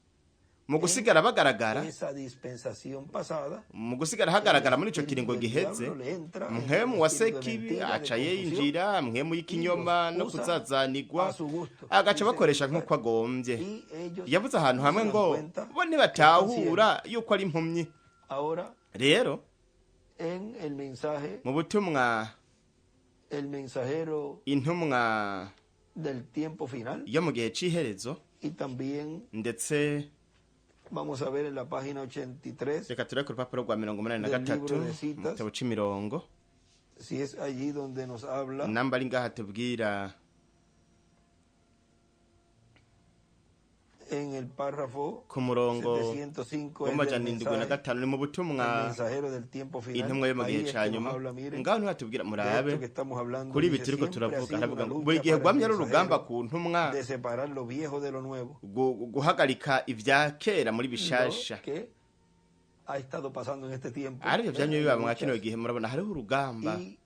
mu en gusigara bagaragara, esa dispensación pasada, mu gusigara el hagaragara muri ico espíritu kiringo del giheze, diablo le entra en el mpwemu wa espíritu de sekibi mentira, de aca confusión, yinjira, mpwemu y los y'ikinyoma no usa kuzazanigwa, a su gusto. agaca Dice, bakoresha nk'uko agombye. y ellos Yavuze ahantu no hamwe se dan ngo cuenta bo que están ciegos. ntibatahura yuko ari impumyi. Ahora, Rero en el mensaje, mu butumwa el mensajero intumwa del tiempo final, yo mu gihe c'iherezo, y también ndetse vamos a ver en la página 83, reka turebe ku rupapuro rwa mirongo umunani na del gatatu libro de mu citas, gitabo c'imirongo, si es allí donde nos habla namba ari ngaha tubwira en el párrafo ku murongo 705 es del w'amajana indwi na mensaje, gatanu, ni mu el butumwa mensajero del tiempo final. intumwa yo mu gihe Ahí es ca que nos nyuma. habla, miren, Ngaho ntihatubwira de murabe esto que estamos hablando. kuri ibi Dice, turiko siempre ha turavuga, sido haravuga una ngo buri lucha gihe para el rwamye ari urugamba mensajero ku ntumwa de separar lo viejo de lo nuevo. guhagarika ivya kera muri Lo bishasha. que ha estado pasando en este tiempo. Arivyo Ven, vyamye hay biba mwa kino luchas gihe, murabona hariho urugamba y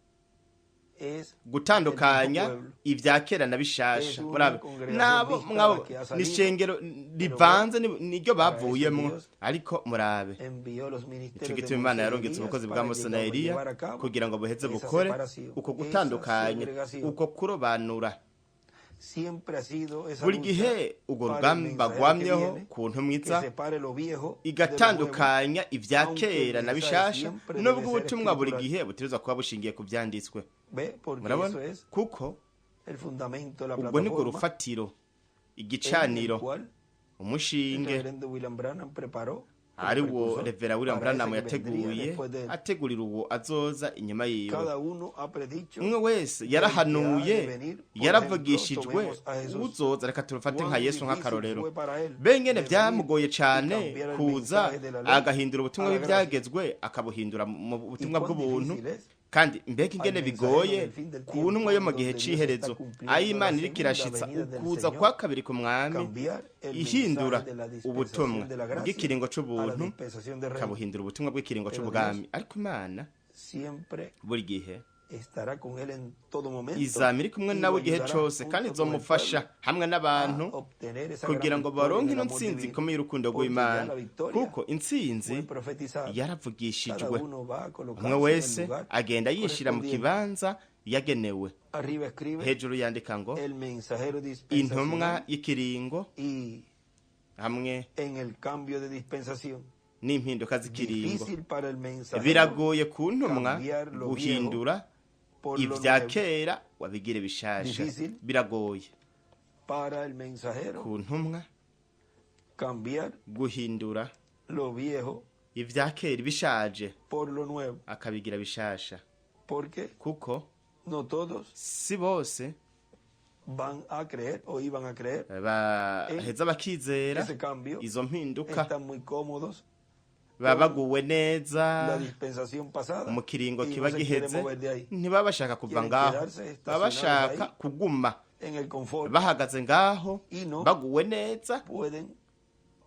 es del mismo gutandukanya pueblo. ivya kera na Es bishasha. una Murabe congregación nabo mixta mwabo la que ha ni salido, ishengero pero ve, rivanze niryo para eso bavuyemwo, Dios ariko murabe envió los ico ministerios de gituma Imana Moisés y yarungitse Elías ubukozi bwa para Mose na Eliya llevar a cabo kugira ngo buheze esa bukore separación, uko esa gutandukanya, segregación. uko kurobanura. Siempre ha sido esa Buri lucha gihe urwo para el rugamba mensajero que rwamyeho viene, ku ntumwa que iza separe lo viejo de lo nuevo, igatandukanya ivya aunque el kera na mensaje bishasha, siempre nubwo debe ser ubutumwa buri escritural. gihe butegerezwa kuba bushingiye ku vyanditswe. ¿Ve? Porque Murabona eso es kuko el fundamento, la ubwo nibwo plataforma rufatiro, en el igicaniro, cual el umushinge reverendo William Branham preparó como Ari wo precursor Revera William para ese Branham que vendría yateguye, después de él. ategurira uwo azoza inyuma yiwe. Cada uno ha predicho Umwe wese del que ha de yarahanuye, venir. Por ejemplo, yaravugishijwe tomemos a Jesús. uzoza. Reka turufate nka Cuán Yesu difícil nk'akarorero. fue para él Bengene de venir byamugoye y cane cambiar el kuza mensaje de la ley agahindura ubutumwa a la gracia. bw'ibyagezwe, akabuhindura mu Y butumwa cuán bw'ubuntu. difícil es Kandi mbega al ingene mensajero bigoye del fin del ku ntumwa tiempo, yo mu gihe donde Dios c'iherezo, está cumpliendo aho la Imana iriko segunda irashitsa venida del ukuza Señor, kwa kabiri ku mwami, cambiar el ihindura mensaje de la ubutumwa dispensación de la gracia bw'ikiringo a la c'ubuntu, dispensación del reino. ikabuhindura ubutumwa bw'ikiringo Pero c'ubwami. Dios Ariko Imana siempre buri gihe estará con él en todo momento izama iri kumwe y nawe lo igihe ayudará cose, kandi junto con el izomufasha pueblo hamwe a n'abantu obtener esa gran kugira ngo victoria baronke del ino amor ntsinzi divino, ikomeye y'urukundo porque ya rw'Imana, la victoria kuko intsinzi fue profetizada. Cada yaravugishijwe. uno va a Umwe colocarse en el wese lugar agenda yishira mu correspondiente. kibanza yagenewe. Arriba escribe Hejuru yandika ngo el mensajero intumwa dispensacional y'ikiringo y hamwe en el cambio de dispensación. n'impinduka z'ikiringo. Difícil para el mensajero Biragoye ku ntumwa cambiar lo viejo guhindura por lo ibya nuevo. kera wabigire bishasha. Difícil Biragoye para el mensajero ku ntumwa cambiar guhindura lo viejo ibya kera bishaje por lo nuevo, akabigira bishasha, porque kuko no todos si bose van a creer o iban a creer baheza bakizera ese cambio. izo mpinduka. Están muy cómodos Baba con baguwe neza la dispensación pasada mu kiringo y kiba no se quieren giheze, mover de ahí. ntibaba bashaka kuva Quieren ngaho, quedarse baba estacionados bashaka ahí kuguma en el confort bahagaze ngaho y no baguwe neza. pueden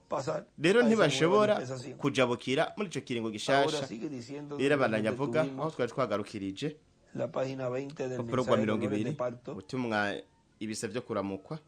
pasar Rero a esa nueva ntibashobora dispensación. kujabukira muri ico kiringo Ahora gishasha. sigue diciendo Rero donde nos abandanya avuga aho detuvimos, twari twagarukirije, la página 20 del urupapuro rwa mensaje mirongo Dolores ibiri de parto. ubutumwa ibise vyo kuramukwa.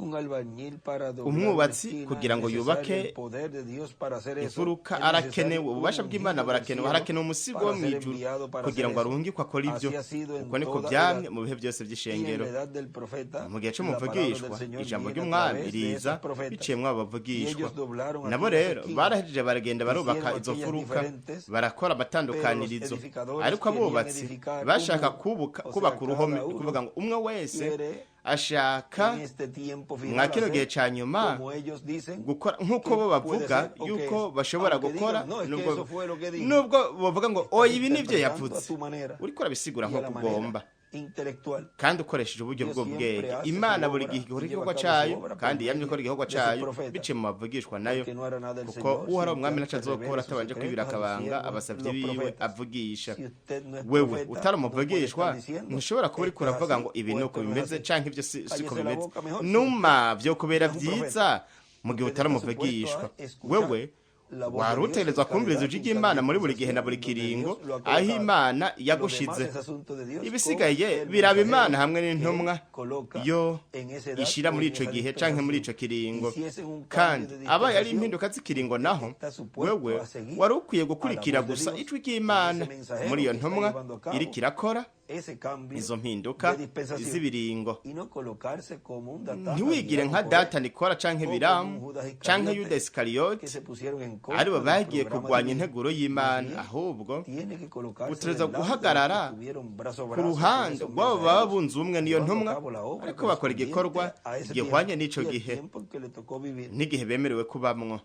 Un albañil para doblar una Umwubatsi esquina kugira es ngo necesario yubake el poder de Dios para hacer eso. imfuruka Es arakenewe necesario un ububasha bw'Imana, ungido del burakenewe, cielo harakenewe umusigo wo para ser mw'ijuru enviado para kugira hacer ngo eso. arungikwe akore ivyo. Así ha sido en Uko niko toda vyamye edad. mu bihe byose Y en vy'ishengero. la edad del profeta, Mu gihe la palabra del c'umuvugishwa, Señor ijambo viene a ry'umwami través de riza esos profetas. biciye mw'abo Y bavugishwa. ellos doblaron Nabo aquellas rero esquinas, barahejeje baragenda barubaka hicieron izo aquellas mfuruka, diferentes, barakora pero los amatandukanirizo. edificadores Ariko querían abubatsi edificar un bashaka muro. kubuka O sea, kubaka uruhome, cada ni uno ukuvuga ngo umwe wese quiere ashaka en este tiempo mwa final kino gihe hacer ca nyuma como ellos dicen gukora nk'uko que bo puede bavuga ser o que yuko es. bashobora Aunque gukora, digan, no, es que nubwo eso fue lo que dijo. nubwo bavuga ngo Estás oya ibi nivyo interpretando a yavuze, tu manera uriko urabisigura y a nk'uko la manera ugomba intelectual. kandi ukoresheje uburyo Dios bw'ubwenge. siempre hace su Imana buri obra gihe ikora y lleva igikorwa a cabo su cayo, obra por kandi yamye medio ikora igikorwa de sus cayo profetas. biciye mu bavugishwa nayo, Porque no hará nada el kuko Señor Uhoraho sin umwami que ntaco antes azokora revele sus atabanje kwibira secretos a sus akabanga siervos, abasavyi los biwe profetas. avugisha. Si usted no es Wewe profeta, utari no puede umuvugishwa estar diciendo ntushobora kuba uriko esto es uravuga así ngo ibi o nuko esto no es bimeze así. canke ivyo siko Cállese la bimeze. boca mejor si usted Numa vyokubera no es un profeta. vyiza mu gihe Usted utari está supuesto umuvugishwa. a escuchar Wewe la voz de wari Dios en utegerezwa cada kumviriza edad ijwi y en cada ry'Imana muri buri gihe na dispensación buri donde kiringo Dios lo ha aho colocado. Imana Lo demás yagushize. es asunto de Dios con Ibisigaye el biraba mensajero Imana hamwe que Él n'intumwa coloca yo en esa edad ishira o muri en ico esa gihe canke muri dispensación. ico kiringo. Y si es un cambio Kandi de abaye ari dispensación, impinduka z'ikiringo usted naho, está supuesto wewe a seguir wari ukwiye a la gukurikira voz de gusa Dios ijwi en ry'Imana ese mensajero muri iyo que está ntumwa llevando a cabo iriko irakora ese cambio izo mpinduka de dispensación z'ibiringo. y no colocarse como un Datán, Ntiwigire Abiram nka o Coré Data Nikora canke o como un Biramu Judas canke Iscariote Yuda que Isikariyoti se pusieron en contra aribo del bagiye programa kurwanya divino. integuro Más y'Imana, bien, ahubwo tiene que colocarse utegerezwa del lado de los que guhagarara estuvieron brazo a ku brazo con ruhande esos rw'abo baba mensajeros, bunze ubumwe n'iyo llevando a ntumwa cabo la obra ariko bakora igikorwa correspondiente a ese gihwanye tiempo n'ico y al gihe tiempo en que le tocó vivir. n'igihe bemerewe kubamwo.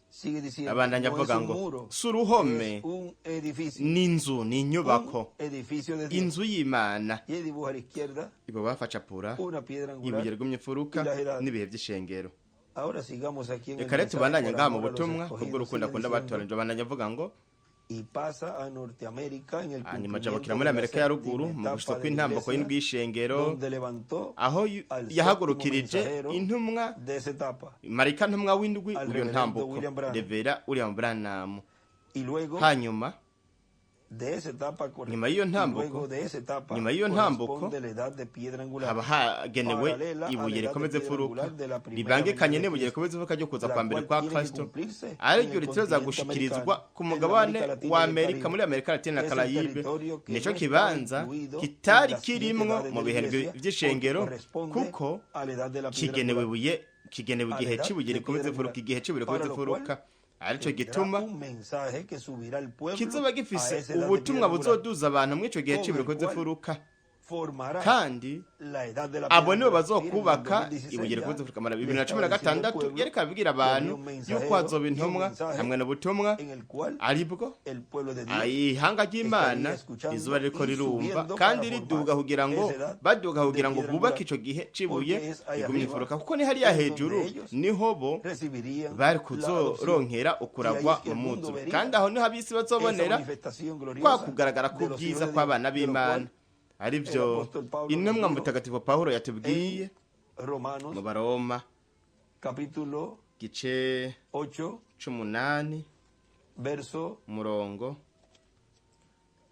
Sigue diciendo, Abandanya no es avuga un ngo muro, si uruhome, es un edificio, n'inzu, ni inyubako, un edificio de Dios. inzu y'Imana. Y él dibuja a la izquierda Ibo bafacapura una piedra ibuye angular rigumye imfuruka y las edades. n'ibihe vy'ishengero. Ahora sigamos aquí en el Reka rero mensaje tubandanye por ngaha mu amor a los butumwa escogidos. kubw'urukundo Sigue akunda diciendo, abatoranije. Abandanya avuga ngo y pasa a Norteamérica en el hanyuma cumplimiento ajabukira muri de la Amerika ya ruguru séptima mu etapa gushitsa de la kw'intambuko iglesia, y'indwi y'ishengero, donde levantó aho al séptimo yahagurukirije mensajero intumwa de esa etapa, marayika ntumwa w'indwi al w'iyo reverendo ntambuko, William Branham. Revera William Branham. Y luego Hanyuma de esa etapa nyuma y'iyo y ntambuko luego de esa etapa nyuma y'iyo ntambuko corresponde la edad de piedra angular, haba hagenewe paralela a la ibuye edad de rikomeza piedra imfuruka angular de la primera ribangikanye venida de n'ibuye Cristo, rikomeza imfuruka ryo kuza la kwa mbere cual kwa tiene que Kristo, cumplirse en ariryo el ritereza continente gushikirizwa americano, ku en la mugabane América Latina wa y el Amerika, Caribe, muri Amerika Latina na que es el Karayibe. territorio que Nico no estaba kibanza incluido en kitari las siete kirimwo edades mu de la bihe iglesia, porque vy'ishengero, corresponde kuko a la edad de la piedra kigenewe angular, ibuye kigenewe a la igihe edad c'ibuye de rikomeza piedra imfuruka, angular, igihe c'ibuye para rikomeza lo cual imfuruka, arico tendrá gituma un mensaje que subirá al pueblo kizoba a gifise esa edad de ubutumwa piedra angular, buzoduza abantu mw'ico gihe con c'ibuye el rikomeza cual imfuruka. Formará Kandi la edad de la abo piedra nibo angular. Miren, en el bazokubaka 2016 ibuye ya rikunze kukamara le bibiri na cumi estaba na diciendo al gatandatu pueblo yariko abibwira que habría abantu un yuko mensajero hazoba y un intumwa mensaje hamwe n'ubutumwa en el cual aribwo el pueblo de Dios ihanga ry'Imana estaría escuchando izuba ririko y rirumva subiendo kandi para riduga formar kugira ngo esa edad baduga de kugira ngo piedra bubake angular. ico gihe cibuye Porque es ahí rigumye arriba imfuruka, kuko ni hariya es donde hejuru ellos niho bo recibirían bari la adopción. kuzoronkera Y ahí ukuragwa es que mu el mundo muzuro, vería kandi aho niho ab'isi esa bazobonera manifestación kwa gloriosa kugaragara de los hijos k'ubwiza de Dios, kw'abana de lo b'Imana, cual el arivyo apóstol Pablo nos intumwa dijo mutagatifu Pawulo yatubwiye en Romanos mu Baroma capítulo gice 8, c'umunani verso umurongo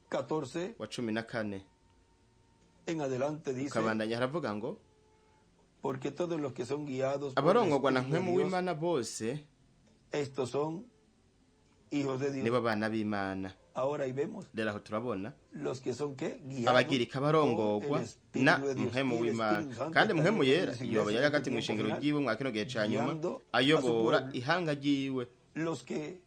14 wa 14 en adelante dice, ukabandanya haravuga ngo porque todos los que son guiados por el abarongorwa na Espíritu de mpwemu Dios, w'Imana bose estos son hijos de Dios. nibo bana b'Imana. Ahora ahí vemos Rero aho turabona los que son qué, guiados abagirika por el barongorwa na Espíritu de Dios. mpwemu Y el w'Imana, Espíritu Santo kandi estaría mpwemu en yera su yoba iglesia yari en este hagati tiempo mw'ishengero final, ryiwe mwa kino gihe ca nyuma guiando a su ayobora pueblo, ihanga ryiwe. los que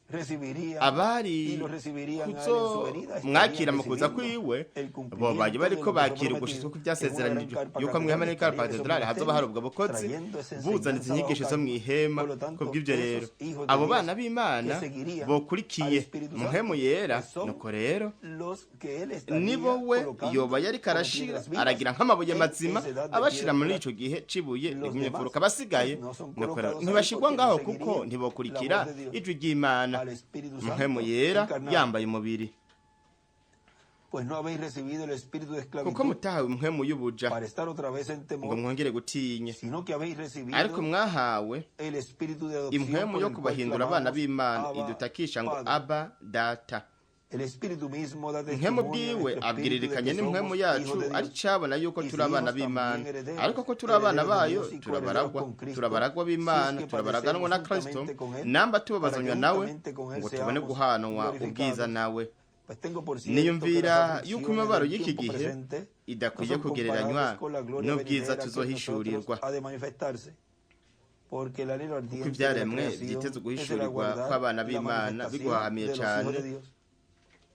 recibirían y Abari lo recibirían a él en su venida kuzo mwakira estarían mu kuza recibiendo kwiwe el bo baje cumplimiento de bariko lo que fue bakira ugushitswa prometido. En una gran kw'ivyasezeranijwe carpa yuko mw'ihema catedral n'ikarpa estarían esos katedrali hazoba hari ministerios ubwo bukozi trayendo esa buzana enseñanza izi nyigisho bajo zo carpa. mw'ihema. Por lo tanto, Kubw'ivyo rero esos hijos de abo Dios bana que b'Imana seguirían al bokurikiye Espíritu mpwemu Santo, yera, pues son nuko rero los que él nibo estaría we colocando yoba yariko como arashira piedras vivas aragira nk'amabuye en mazima esa edad de piedra abashira muri angular. ico gihe cibuye Los rigumye demás imfuruka. Abasigaye pues no son nuko rero colocados ahí ntibashirwa porque no ngaho kuko seguirían la ntibokurikira voz de Dios ijwi ry'Imana al Espíritu mpwemu Santo yera encarnado. yambaye umubiri. Pues no habéis recibido el espíritu de Kuko esclavitud mutahawe impwemu y'ubuja para estar otra vez en ngo temor, mwongere gutinya, sino que habéis ariko recibido mwahawe el espíritu de adopción impwemu por yo el cual kubahindura abana clamamos, b'Imana Abba, idutakisha ngo Padre. Aba Data. El espíritu mismo da Impwemu testimonio a bwiwe nuestro espíritu de abwiririkanye que n'impwemu somos yacu hijos de ari Dios. cabona yuko Y si turi abana hijos b'Imana, también herederos, ariko ko turi abana herederos de bayo Dios y coherederos turabaragwa con Cristo, turabaragwa si es b'Imana que turabaraganwa padecemos na Kristo juntamente con Él, namba para que tubabazanywa nawe juntamente con Él ngo tubone seamos guhanwa ubwiza glorificados. nawe. Pues tengo por cierto que las Niyumvira yuko aflicciones imibabaro del y'iki tiempo gihe presente no idakwiye son kugereranywa comparables con la gloria n'ubwiza venidera que en nosotros tuzohishurirwa, ha de manifestarse. Porque el anhelo kuko ardiente de la ivyaremwe creación vyiteze es el uguhishurirwa aguardar kw'abana la b'Imana manifestación biguhahamiye de los hijos cane, de Dios.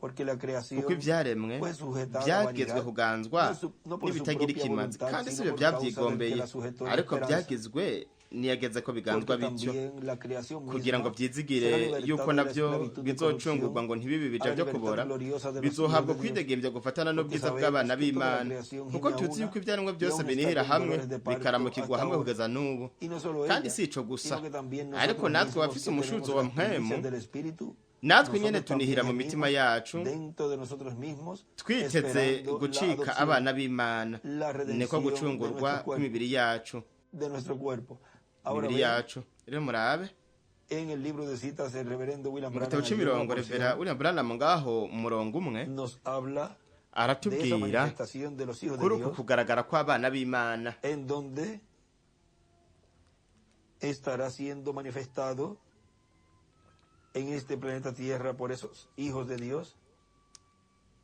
Porque la kuko creación ivyaremwe fue sujetada a vyagezwe vanidad, kuganzwa no, no por su n'ibitagira propia ikimazi, voluntad, kandi sino sivyo por causa del que vyavyigombeye, la sujetó en ariko esperanza. vyagizwe niyageze ko biganzwa Porque bityo también la creación kugira ngo misma será vyizigire yuko libertada de la navyo esclavitud de bizocungurwa corrupción ngo ntibibe a ibija la vyo libertad kubora, gloriosa de los hijos bizohabwa de Dios. kwidegembya gufatana Porque n'ubwiza sabemos bw'abana que toda la b'Imana, creación kuko gime a tuzi una yuko ivyaremwe y byose aún está binihira con hamwe dolores de parto bikaramukirwa hasta hamwe ahora. kugeza n'ubu. Y no solo Kandi ella, si ico gusa, sino que también ariko nosotros natwe mismos abafise que tenemos umushuzo wa las primicias mpwemu del Espíritu, natwe nyene nosotros también tunihira mu mitima gemimos yacu dentro de nosotros mismos, twiteze esperando la gucika adopción, abana b'Imana, la niko redención de gucungurwa nuestro cuerpo, kw'imibiri yacu de nuestro cuerpo. Ahora imibiri vean, yacu. Rero murabe en el libro de citas el reverendo William mu gitabo Branham, allí en una c'imirongo revera porción, William Branham ngaho mu murongo umwe nos habla de esa aratubwira manifestación de los hijos de kuri uku Dios, kugaragara kw'abana b'Imana en donde estará siendo manifestado en este planeta Tierra por esos hijos de Dios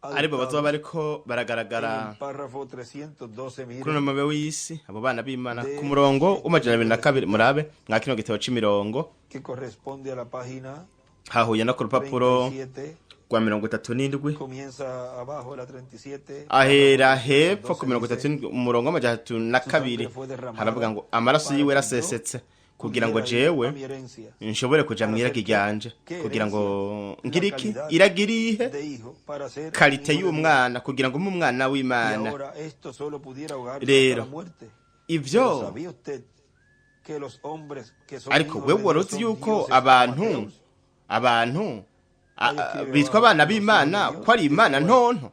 aribo bazoba adoptados. bariko En baragaragara el párrafo 312, kuri uno miren, mube w'isi abo bana b'Imana ku de murongo este w'amajana abiri libro na de kabiri citas murabe mwa kino gitabo c'imirongo que corresponde a la página hahuye no ku rupapuro 37, rwa 37 comienza abajo la 37, párrafo ahera hepfo ku 312 mirongo dice, itatu n'indwi umurongo w'amajana atatu na su kabiri sangre fue derramada haravuga ngo amaraso para yiwe que yo yarasesetse kugira ngo pudiera ir a jewe mi herencia. nshobore kuja ¿Para mw'iragi ser qué? ryanje ¿Qué kugira ngo herencia? La ngire iki calidad iragi irihe de hijo para ser un karite hijo de Dios. y'umwana kugira ngo mbe umwana Y w'Imana. ahora esto solo pudiera ahogarse hasta Rero la muerte. ivyo Pero ¿sabía usted que los hombres que son ariko hijos wewe de wari Dios uzi son yuko dioses abantu amateus? abantu Ahí escribe bitwa abajo, abana los hijos de b'Imana Dios ko ari es Imana igual, ntonto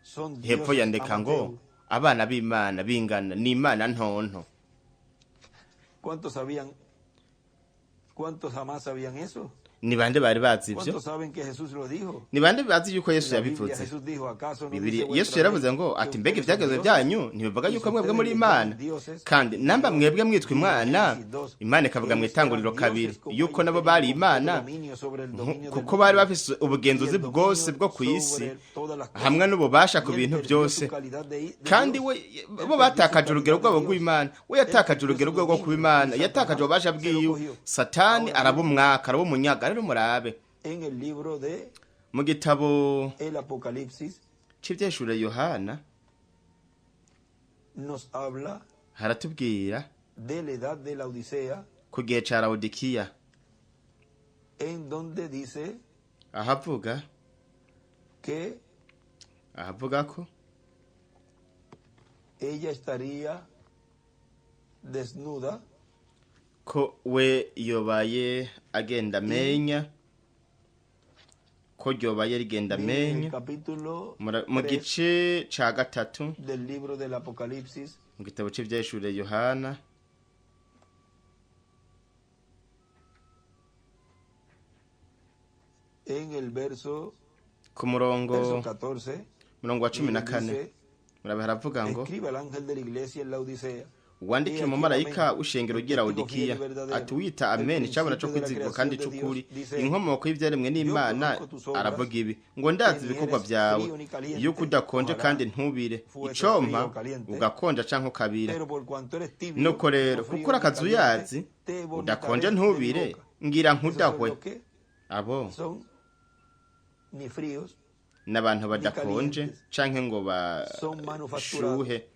son hepfo dioses yandika ngo amateur. abana b'Imana bingana ni Imana ntonto. ¿Cuántos sabían? ¿Cuántos jamás sabían eso? Ni bande bari bazi ivyo? ¿Cuántos saben que Jesús lo dijo? Ni bande bazi yuko En Yesu la Biblia yabivuze? Jesús dijo, ¿acaso no Bibiliya dice Yesu vuestra yaravuze ley ngo que ati mbega ustedes son ivyagezwe dioses? byanyu ntibivuga Y si yuko mwebwe ustedes muri les Imana, llaman dioses, kandi namba Dios mwebwe mwitwa dijo en Imana, Génesis 2 Imana que ikavuga ellos mw'itanguriro eran kabiri dioses como yuko ellos nabo tenían bari completo Imana dominio sobre el dominio del kuko bari mundo bafise y ubugenzuzi el bwose dominio bwo kw'isi sobre todas las hamwe cosas. n'ububasha ku Y él bintu perdió su byose, calidad de kandi Dios. we Él bo perdió su batakaje urugero calidad de rwabo Dios. rw'Imana, we Él yatakaje perdió urugero su rwe rwo kuba dominio y Imana, yatakaje Satanás ububasha se lo bwiwe, cogió. Satani Ahora miren, arabumwaka arabumunyaga. Rero murabe en el libro de mu gitabo el Apocalipsis, c'ivyeshure Yohana Nos habla Haratubwira de la edad de la Odisea, ku gihe ca Lawodikiya, en donde dice ahavuga que ahavuga ko ella estaría desnuda ko we yobaye agenda amenya, ko ryobaye rigenda Miren el amenya. capítulo Mu 3 gice ca gatatu del libro del Apocalipsis, mu gitabo c'Ivyahishuriwe Yohana, en el verso, ku murongo verso 14, murongo wa cumi na miren, kane dice, murabe haravuga ngo: escribe al ángel de la iglesia en la Odisea: "Wandikire He aquí umumarayika Amén, w'ishengero el ry'i testigo fiel Lawodikiya y verdadero, ati: Wita el Amen, icabona co principio de la kwizigwa kandi creación de c'ukuri, Dios, dice: inkomoko y'ivyaremwe Yo n'Imana, conozco tus obras, aravuga ibi ngo: Ndazi que ni ibikorwa eres vyawe, frío ni caliente, yuko udakonje ojalá kandi ntubire. fueses Icompa frío o caliente. ugakonja canke ukabira. Pero por cuanto eres tibio, Nuko rero, no frío kuko uri ni caliente, akazuyazi, te udakonje vomitaré de mi ntubire, boca." ngira Esos son nkudahwe." los que Abo son ni fríos n'abantu ni badakonje calientes, canke ngo son manufacturados. bashuhe,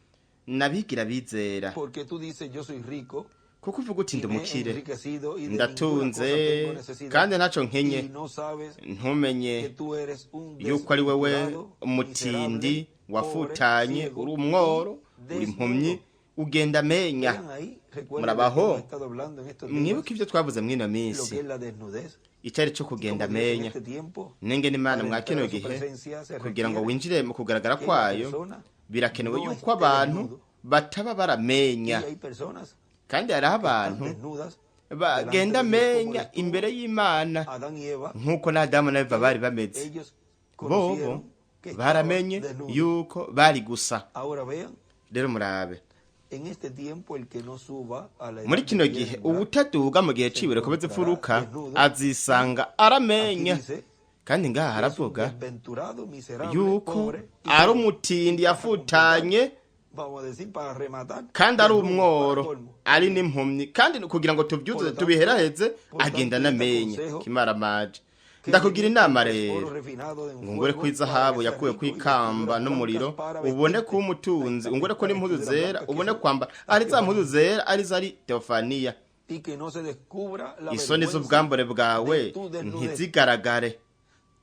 n'abigira bizera. Porque tú dices: "Yo soy rico Kuko uvuga uti: y "Ndi me he umukire, enriquecido y de ninguna cosa ndatunze, tengo necesidad", kandi ntaco nkenye", y no sabes que ntumenye tú eres un yuko ari wewe desventurado, umutindi, miserable, pobre, wafutanye, ciego uri y umworo, uri impumyi, desnudo. ugenda amenya. Vean ahí, recuerden de lo que Murabaho, hemos estado hablando en estos días, mwibuke ivyo twavuze mw'ino lo minsi, que es la desnudez icari co y kugenda cómo Dios en amenya este tiempo, nenge n'Imana para mwa entrar kino a su gihe, presencia, se kugira ngo requiere winjire mu kugaragara que la kwayo, persona birakenewe no yuko esté abantu desnudo. bataba baramenya. Y hay personas Kandi hariho que están abantu desnudas delante bagenda de Dios, como lo amenya estuvo imbere y'Imana, Adán y Eva. nk'uko na Adamu na Eva bari bameze. Ellos Bobo conocieron que estaban baramenye desnudos. yuko bari gusa. Ahora vean, Rero murabe, en este tiempo el que no suba a la muri edad de kino piedra gihe angular uwutaduga mu gihe se c'ibireko encontrará by'imfuruka desnudo. Y azisanga aquí aramenya. dice Kandi ngaha que es un haravuga desventurado, miserable, yuko pobre y ari ciego. umutindi Y para completar, yafutanye, vamos a decir, para rematar, kandi ari desnudo para umworo, colmo. ari n'impumyi, kandi kugira ngo Por tubyuzuze lo tanto, tubiheraheze, por agenda tanto, yo te anamenya. aconsejo Kimaramaje, que ndakugira me inama compres oro rero refinado en ngo ungure fuego ko para izahabu que seas yakuwe ku rico y ikamba vestiduras n'umuriro, blancas para ubone vestirte. kuba Ahí umutunzi, está, ungure ko estas n'impuzu vestiduras zera, blancas que ubone son kwambara las ari za mpuzu teofanías. zera, ari zari teofaniya, Y que no se descubra la isoni vergüenza z'ubwambure bwawe de tu desnudez. ntizigaragare,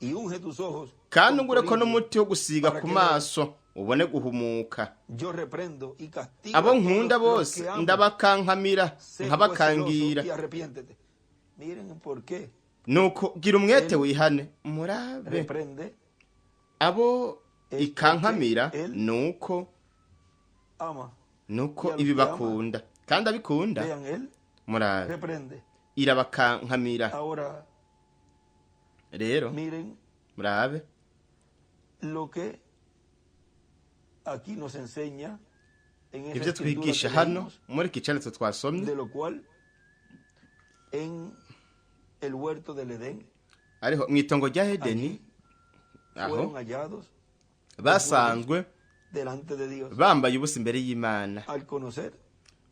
Y unge tus ojos kandi con ungure ko colirio n'umuti wo gusiga para ku que veas. maso, ubone guhumuka. Yo reprendo y castigo Abo a nkunda todos los bose que amo. ndabakankamira, Sé pues celoso nkabakangira. y arrepiéntete. Miren por qué Nuko gira umwete él wihane. Murabe, reprende, abo es porque ikankamira él nuko ama. Y nuko a los ibi que ama, bakunda, kandi abikunda, vean, él murabe, reprende. irabakankamira. Ahora Rero miren murabe lo que aquí nos enseña en esa ivyo escritura twigisha que hano leímos, muri iki canditso twasomye, de lo cual en el huerto del Edén, ariho mw'itongo rya Edeni, allí aho fueron hallados desnudos basanzwe delante de Dios bambaye ubusa imbere y'Imana, al conocer mu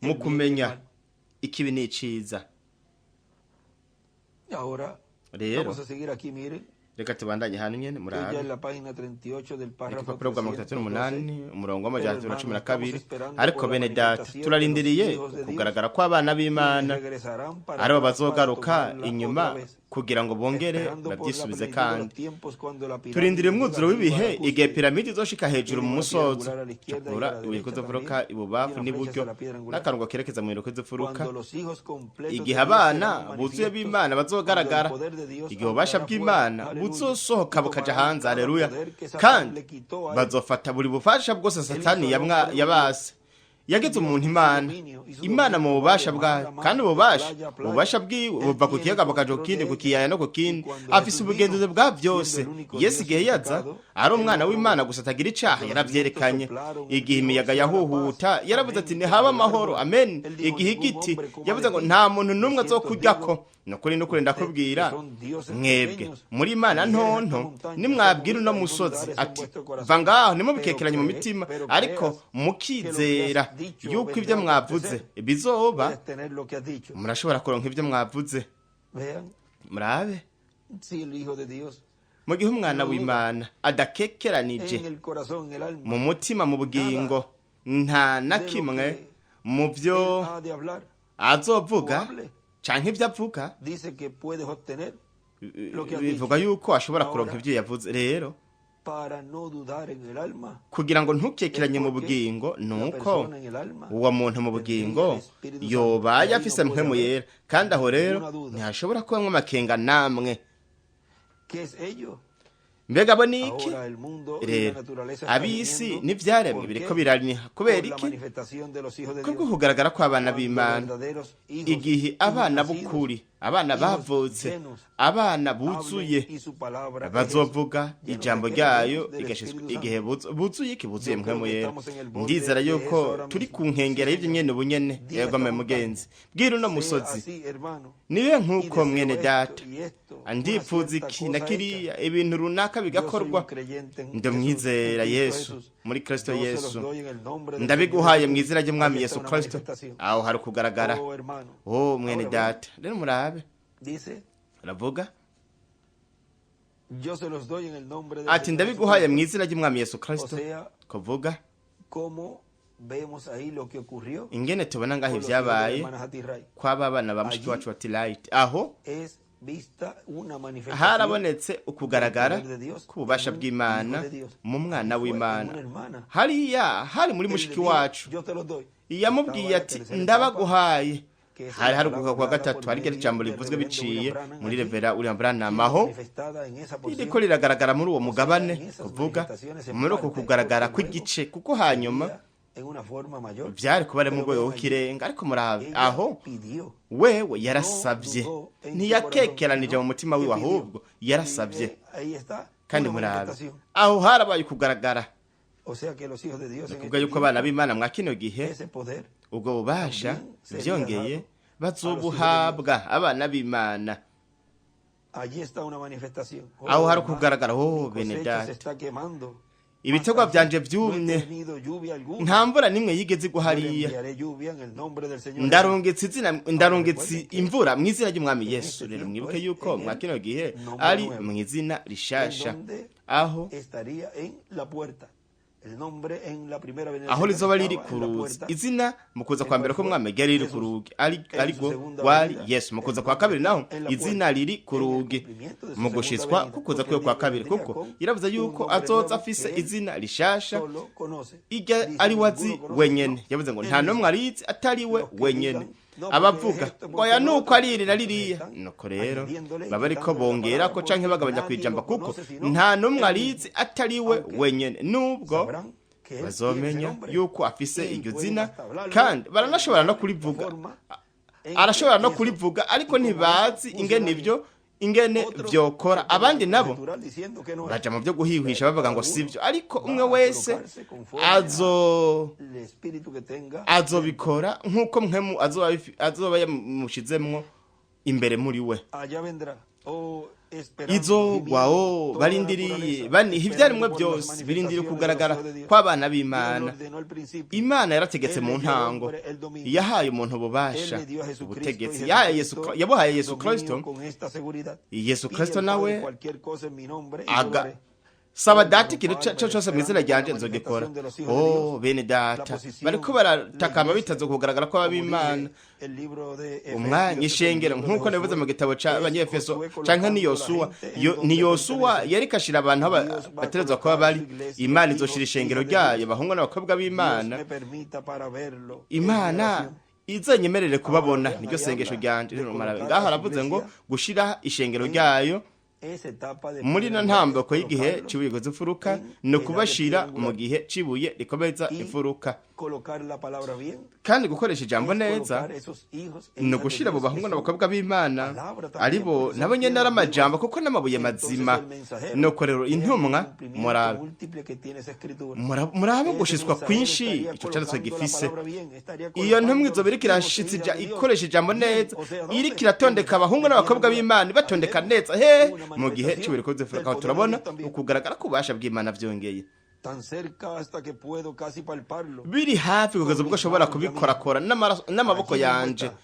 el bien y el kumenya mal. ikibi n'iciza. Y ahora Rero vamos a seguir aquí, miren, reka tubandanye hano nyene, estoy ya murabe en la página 38 del párrafo igipapuro rwa mirongo itatu 312. n'umunani, umurongo Pero w'amajana atatu na cumi hermano, na estamos kabiri. esperando Ariko por la bene data, manifestación de los turarindiriye hijos de Dios, ukugaragara kw'abana quienes b'Imana, regresarán para aribo atrás para bazogaruka tomarla otra inyuma vez, kugira ngo bongere esperando por la babyisubize. plenitud de los Kandi tiempos cuando la turindiriye pirámide llega umwuzuro arriba a w'ibihe la igihe cúspide. piramide izoshika hejuru Tiene mu una piedra musozo, angular a la izquierda y a cakura la ibuye derecha kuzofuruka también, y ibubamfu una flecha n'iburyo, hacia la piedra angular. n'akarongo kerekeza mu kuzofuruka. Cuando los hijos completos Igihe de Dios abana serán buzuye manifiestos, b'Imana cuando el bazogaragara, poder de Dios igihe ububasha andará fuera, bw'Imana aleluya, y buzosohoka bukaja tomarán hanze, cada aleluya, poder que Satán kandi le quitó a él. bazofata buri bufasha bwose Él Satani hizo al hombre un Dios yabase. y Yagize Dios umuntu hizo Imana, dominio, y su Imana mu dominio va bubasha de mar bwayo, a mar, kandi de ububasha playa a playa. ububasha bwiwe Él buva ku tiene el kiyaga bukaja ku control kindi, de ku ellas. kiyaya no ku Y kindi, cuando afise Jesús vino, ubugenzuzi bwa siendo byose. el único Yesu Dios igihe sin yaza pecado, ari él umwana lo w'Imana probó. gusa atagira icaha, Cuando los vientos yaravyerekanye. soplaron, él Igihe dijo: imiyaga sea la paz, yahuhuta, yaravuze amén. ati: "Ntihabe Cuando el amahoro, árbol, amen." él dijo: Igihe ningún igiti, hombre coma yavuze de ngo: ti. "Nta muntu De n'umwe cierto os azokuryako." digo, Nukuri nukuri usted que ndakubwira, son dioses mwebwe pequeños, muri Imana si dijeres a esta ntonto, montaña, sea nimwabwira uno movida y no musozi dudares en ati: vuestro "Va corazón, ngaho", ntimubikekeranye mu mitima, pero ariko creas que lo que mukizera has dicho yuko vendrá ibyo a mwavuze acontecer, bizoba, puedes tener lo que has dicho. murashobora kuronka ibyo mwavuze. Vean Murabe, si el Hijo de Dios mu gihe umwana no duda w'Imana adakekeranije en el corazón, en el mu alma, mutima, mu nada bugingo, Nta na de lo kimwe que mu byo él ha de hablar o azovuga hable, canke ibyo avuga. Dice que puedes obtener lo que has dicho. Bivuga yuko ashobora kuronka Ahora, ibyo yavuze. Rero para no dudar en el alma, kugira ngo es ntukekeranye mu porque bugingo, la nuko persona en el alma uwo muntu mu tendría bugingo el Espíritu Santo. Y yobaye ahí no afise puede mpwemu haber yera, kandi aho rero ninguna duda. ntihashobora kubamwo amakenga namwe. ¿Qué es ello? Mbega bo ni iki? Ahora el mundo y la Rero naturaleza está ab'isi gimiendo. n'ivyaremwe ¿Por biriko qué? biraniha. Kubera Por la iki? manifestación de los hijos de Kubwo Dios. kugaragara kw'abana Cuando b'Imana. verdaderos hijos, Igihe hijos abana nacidos, b'ukuri, abana hijos bavutse, llenos, abana hablen buzuye, y su palabra es eso. bazovuga ¿Llenos de ijambo qué? ryayo Llenos del rigashitswa. Espíritu Igihe Santo. buzuye iki? Buzuye Yo creo mpwemu que yera. estamos en el borde Ndizera de eso yuko ahora turi mismo. ku Sí, nkengera y'ibyo Señor. nyene ubu nyene. Diga Yego esta me montaña. mugenzi, bwira uno Sea musozi, así, hermano. nibe Y nk'uko deseo mwene esto data, y esto, una ndifuza cierta iki na cosa hecha. kiriya, ibintu runaka Yo soy un bigakorwa. creyente en Jesús, en Ndamwizera Cristo Yesu, Jesús. muri Kristo Yo se los Yesu. doy en el nombre del Señor Ndabiguhaye mu Jesús. izina ry'Umwami Ahí Yesu está una Kristo. manifestación. Aho hari ukugaragara. Oh, hermano. Oh mwene Ahora vean, data, rero murabe, dice, aravuga yo se los doy en el nombre del ati Señor ndabiguhaye mu Jesucristo. izina ry'Umwami Yesu O Kristo. sea, Kuvuga como vemos ahí lo que ocurrió ingene tubona ngaho con los hijos de la ibyabaye hermana Hattie Wright. kw'aba bana ba mushiki Allí wacu wa Tilight, aho es vista una manifestación harabonetse del ukugaragara poder de Dios en k'ububasha un hijo bw'Imana de Dios. mu Allí mwana fue en una w'Imana. hermana. Hariya hari muri Él le mushiki dijo, wacu. yo te los doy. Estaba Yamubwiye la ati tercera etapa, ndabaguhaye. que es Hari la hari palabra ukuvuga kwa hablada gatatu, por hari medio ijambo del rivuzwe reverendo biciye William Branham muri allí, Revera William Branham, siendo aho manifestada en esa ririko porción. riragaragara muri uwo O sea, mugabane. en esas Kuvuga manifestaciones en muri uko parte, kugaragara porque luego kw'igice, kuko hanyuma sería en una forma mayor. vyari kuba ari mu Pero rwego vean allí, rw'ikirenga. Ariko murabe ella aho, pidió, wewe no yarasavye, dudó en su corazón, ntiyakekeranije sino mu mutima que wiwe, pidió. ahubwo Y yarasavye. ahí está Kandi una murabe, manifestación. aho harabaye ukugaragara. O sea que los hijos de Dios Ni en kuvuga este yuko abana tiempo, b'Imana mwa kino gihe, ese poder ubwo bubasha también sería vyongeye dado a los hijos de Dios. bazobuhabwa abana b'Imana. Allí está una manifestación. Aho Oh, hari hermano, ukugaragara. Oh mi bene cosecha se data, está quemando. Más ibitegwa allí vyanje no he vyumye, tenido lluvia nta alguna. mvura n'imwe yigeze igwa Yo le hariya. enviaré lluvia en el nombre del Señor Jesús. Ndarungitse izina, Ahora ndarungitse recuerden que imvura mu izina ry'Umwami en Yesu. este Rero tiempo mwibuke es yuko en mwa el kino gihe nombre ari nuevo, mu izina en rishasha, donde aho estaría en la puerta. El nombre en la primera venida del aho Señor rizoba riri estaba ku en la rugi. puerta, Izina mu kuza el kwa mbere cual fue k'Umwami ryari riri ku Jesús. rugi, ari En su ariko segunda rwari venida, Yesu. Mu kuza el kwa nombre kabiri está naho en la izina puerta, riri ku en el rugi, cumplimiento de su mu segunda gushitswa venida, kukuza porque kwiwe él kwa dijo que kabiri, vendría kuko con yaravuze un yuko nombre azoza nuevo afise que él izina rishasha, solo conoce. irya Dice, ari we azi ninguno conoce wenyene. sino Yavuze ngo él nta n'umwe mismo. arizi atari we Los que wenyene. digan, no, porque es Abavuga esto, ngo porque oya lo nuko otro, ari iri na entonces ririya, están nuko rero añadiéndole y baba ariko quitándole la palabra bongerako canke porque bagabanya nadie kwijamba, lo kuko conoce sino nta n'umwe él mismo. arizi atari we Aunque wenyene, nubwo sabrán que él tiene ese bazomenya nombre yuko afise y iryo pueden zina, hasta hablarlo, kandi pero no baranashobora no saben la kurivuga. forma en que Arashobora no eso kurivuga, ariko y cómo eso ntibazi ingene funciona ivyo bien. ingene Otros vyokora. se ponen Abandi a nabo conjeturar diciendo que no es. baja mu vyo guhihisha Pero bavuga cada ngo uno sivyo, ariko umwe va a wese colocarse conforme a azo el espíritu que tenga dentro. azobikora nk'uko mwemu azoba yamushizemwo imbere muri we. Allá vendrá. Oh, esperando, Izogwa gimiendo o toda la barindiriye naturaleza, baniha esperando ivyaremwe por las byose birindiriye manifestaciones de los ukugaragara hijos de Dios. kw'abana Dios lo b'Imana. ordenó al principio. Imana yarategetse Él mu le dio al ntango, hombre el dominio. yahaye umuntu Él ububasha, le dio a Jesucristo y ubutegetsi, yahaye Yesu, Jesucristo yabuhaye Yesu dominio Kristo. con esta seguridad. Yesu Pide Kristo al Padre nawe cualquier cosa en mi nombre y yo lo aga haré. saba Oh, data hermano, ikintu palmen, cose mu izina esperando por la ryanje nzogikora. manifestación de los hijos de Oh Dios, bene la data, bariko posición, la baratakamba iglesia, bitaze kugaragara como kw'ab'Imana. dije, el libro de Umwanya Efesios es el ishengero libro de nk'uko nabivuze mu Josué, gitabo es c'Abanyefeso Josué canke ni colocando la Yosuwa, gente en ni donde Yosuwa pertenece. yariko ashira abantu aho Dios va a bategerezwa kuba colocar bari. su iglesia, Imana izoshira hijos, ishengero hijas de ryayo, Dios. abahungu n'abakobwa Dios b'Imana. me permita para verlo en mi Imana oración. izanyemerere Ahora kubabona, vean, niryo ahí sengesho habla ryanje. de Rero murabe colocar ngaho a su aravuze ngo iglesia gushira ishengero en ryayo esa etapa de muri piedra ino angular es ntambako y'igihe colocarlos c'ibuye rikomeza imfuruka, en ni edad de piedra ukubashira mu angular. gihe c'ibuye rikomeza Y imfuruka. colocar la palabra bien Kandi gukoresha ijambo es neza colocar esos hijos e ni hijas de ugushira abo Dios que bahungu son n'abakobwa b'Imana, palabra también, aribo porque son nabo nyene ari piedras vivas. amajambo, kuko n'amabuye Entonces mazima. el mensajero, Nuko rero vean el intumwa, cumplimiento murabe múltiple que tiene esa escritura. murabe Ese gushitswa mensajero kwinshi estaría ico canditswe colocando la gifise. palabra bien, estaría Iyo ntumwa colocando izoba los iriko hijos e irashitsa hijas de Dios ikoresha ijambo bien. neza, O sea, iriko ¿dónde? En iratondeka edad abahungu de piedra n'abakobwa angular. b'Imana, Ahí ibatondeka vemos neza he una mu gihe manifestación c'ibuye rikomeza del imfuruka. Aho poder de turabona Dios también. ukugaragara k'ububasha bw'Imana vyongeye Tan cerca hasta que puedo casi palparlo biri hafi kugeza con ubwo mis ashobora manos ya mismo. kubikorakora n'amaboko Allí mismo yanje. está.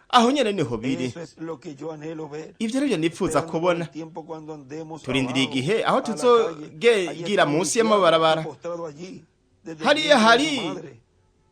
Aho nyene niho biri. Eso es lo que yo anhelo ver. Ivyo nivyo nifuza Esperando por kubona. el tiempo cuando andemos Turindiriye abajo igihe aho a la calle. Allí tuzogira está munsi lisiado y y'amabarabara. postrado allí desde el Hariya vientre de su hari madre.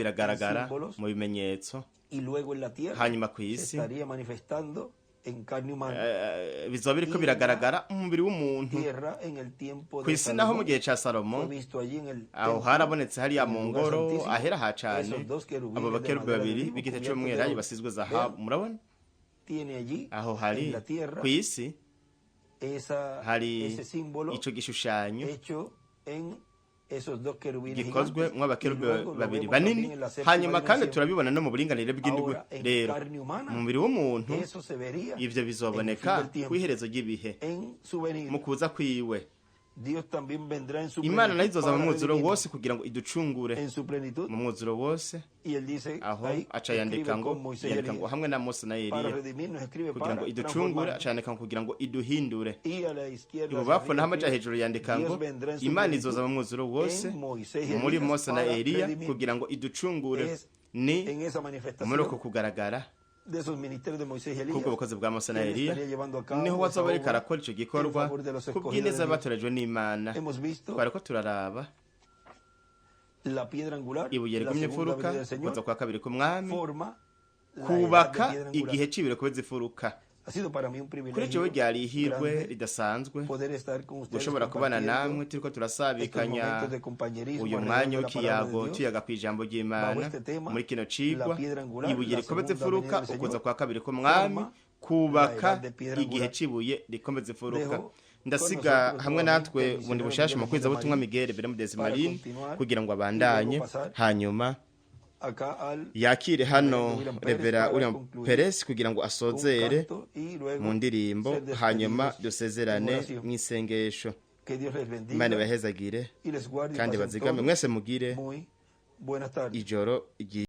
biragaragara símbolos. mu bimenyetso. Y luego en la tierra Hanyuma ku se isi estaría manifestando en carne humana. Bizoba biriko biragaragara mu mubiri w'umuntu. Tierra en el tiempo Ku de isi naho mu Salomón gihe ca Salomo fue visto allí en el aho templo, harabonetse hariya en mu el lugar ngoro santísimo, ahera ha cane esos dos querubines abo de bakerubi madera de babiri olivo b'igiti cubiertos de c'umwelayo oro. basizwe zahabu. Vean, Murabona tiene allí aho hari en la tierra ku isi hari ese símbolo ico gishushanyo hecho en esos dos querubines gikozwe gigantes, y mw'abakerubi luego lo babiri vemos banini. también en la séptima Hanyuma kandi dimensión. turabibona no mu buringanire bw'indwi. Ahora, en Rero carne humana, mu mubiri w'umuntu eso se vería ivyo en el fin bizoboneka del tiempo, kw'iherezo ry'ibihe en su venida. mu kuza kwiwe. Dios también vendrá en su Imana nayo plenitud izoza mu para mwuzuro redimirnos. wose kugira ngo iducungure En su plenitud. mu mwuzuro wose. Y él dice Aho ahí, aca yandika escribe ngo con Moisés y yandika ngo Elías hamwe na Mose na para Eliya redimirnos, escribe kugira ngo para iducungure, transformarnos. aca yandika ngo kugira ngo iduhindure. Y a la izquierda hacia Ibubamfu arriba naho amaja escribe, hejuru yandika ngo Dios vendrá en su Imana plenitud izoza mu mwuzuro wose en Moisés y muri Elías Mose na para Eliya redimirnos. kugira ngo iducungure. Es Ni en esa muri uko manifestación kugaragara de esos ministerios de Moisés y kubwo Elías bukozi bwa Mose na que él Eliya estaría llevando a cabo niho esa wazoba ariko obra arakora ico en gikorwa favor de los ku escogidos bw'ineza de Dios. batorejwe n'Imana. Hemos visto Twariko turaraba la piedra angular, ibuye la rigumye segunda imfuruka, venida del Señor, ukuza kwa kabiri k'umwami forma la edad de kubaka piedra angular. igihe c'ibiro kubeza imfuruka. Ha sido para mí un Kuri jewe privilegio ryari ihirwe grande ridasanzwe poder estar con ustedes gushobora kubana compartiendo namwe turiko estos turasabikanya momentos de compañerismo uyu alrededor mwanya de la palabra de w'ikiyago Dios. tuyaga kw'ijambo ry'Imana Bajo este tema, muri kino cigwa la piedra angular, ibuye la rikomeza segunda imfuruka, venida del ukuza Señor, kwa kabiri k'umwami forma la kubaka edad de piedra igihe angular. c'ibuye rikomeza imfuruka. Dejo Ndasiga con nosotros hamwe nuevamente natwe al bundi misionero bushasha Miguel umukwizabutumwa Marín Miguel Bermudez para Marín continuar kugira ngo y abandanye luego pasar hanyuma acá al yakire hano reverendo William Pérez Revera para William concluir Perez kugira ngo con un asozere canto y luego mu ndirimbo ser hanyuma despedidos en dusezerane oración. mu isengesho. Que Dios les Imana bendiga ibahezagire y les guarde y kandi pasen bazigame todos mwese mugire muy buenas tardes. ijoro ryiza.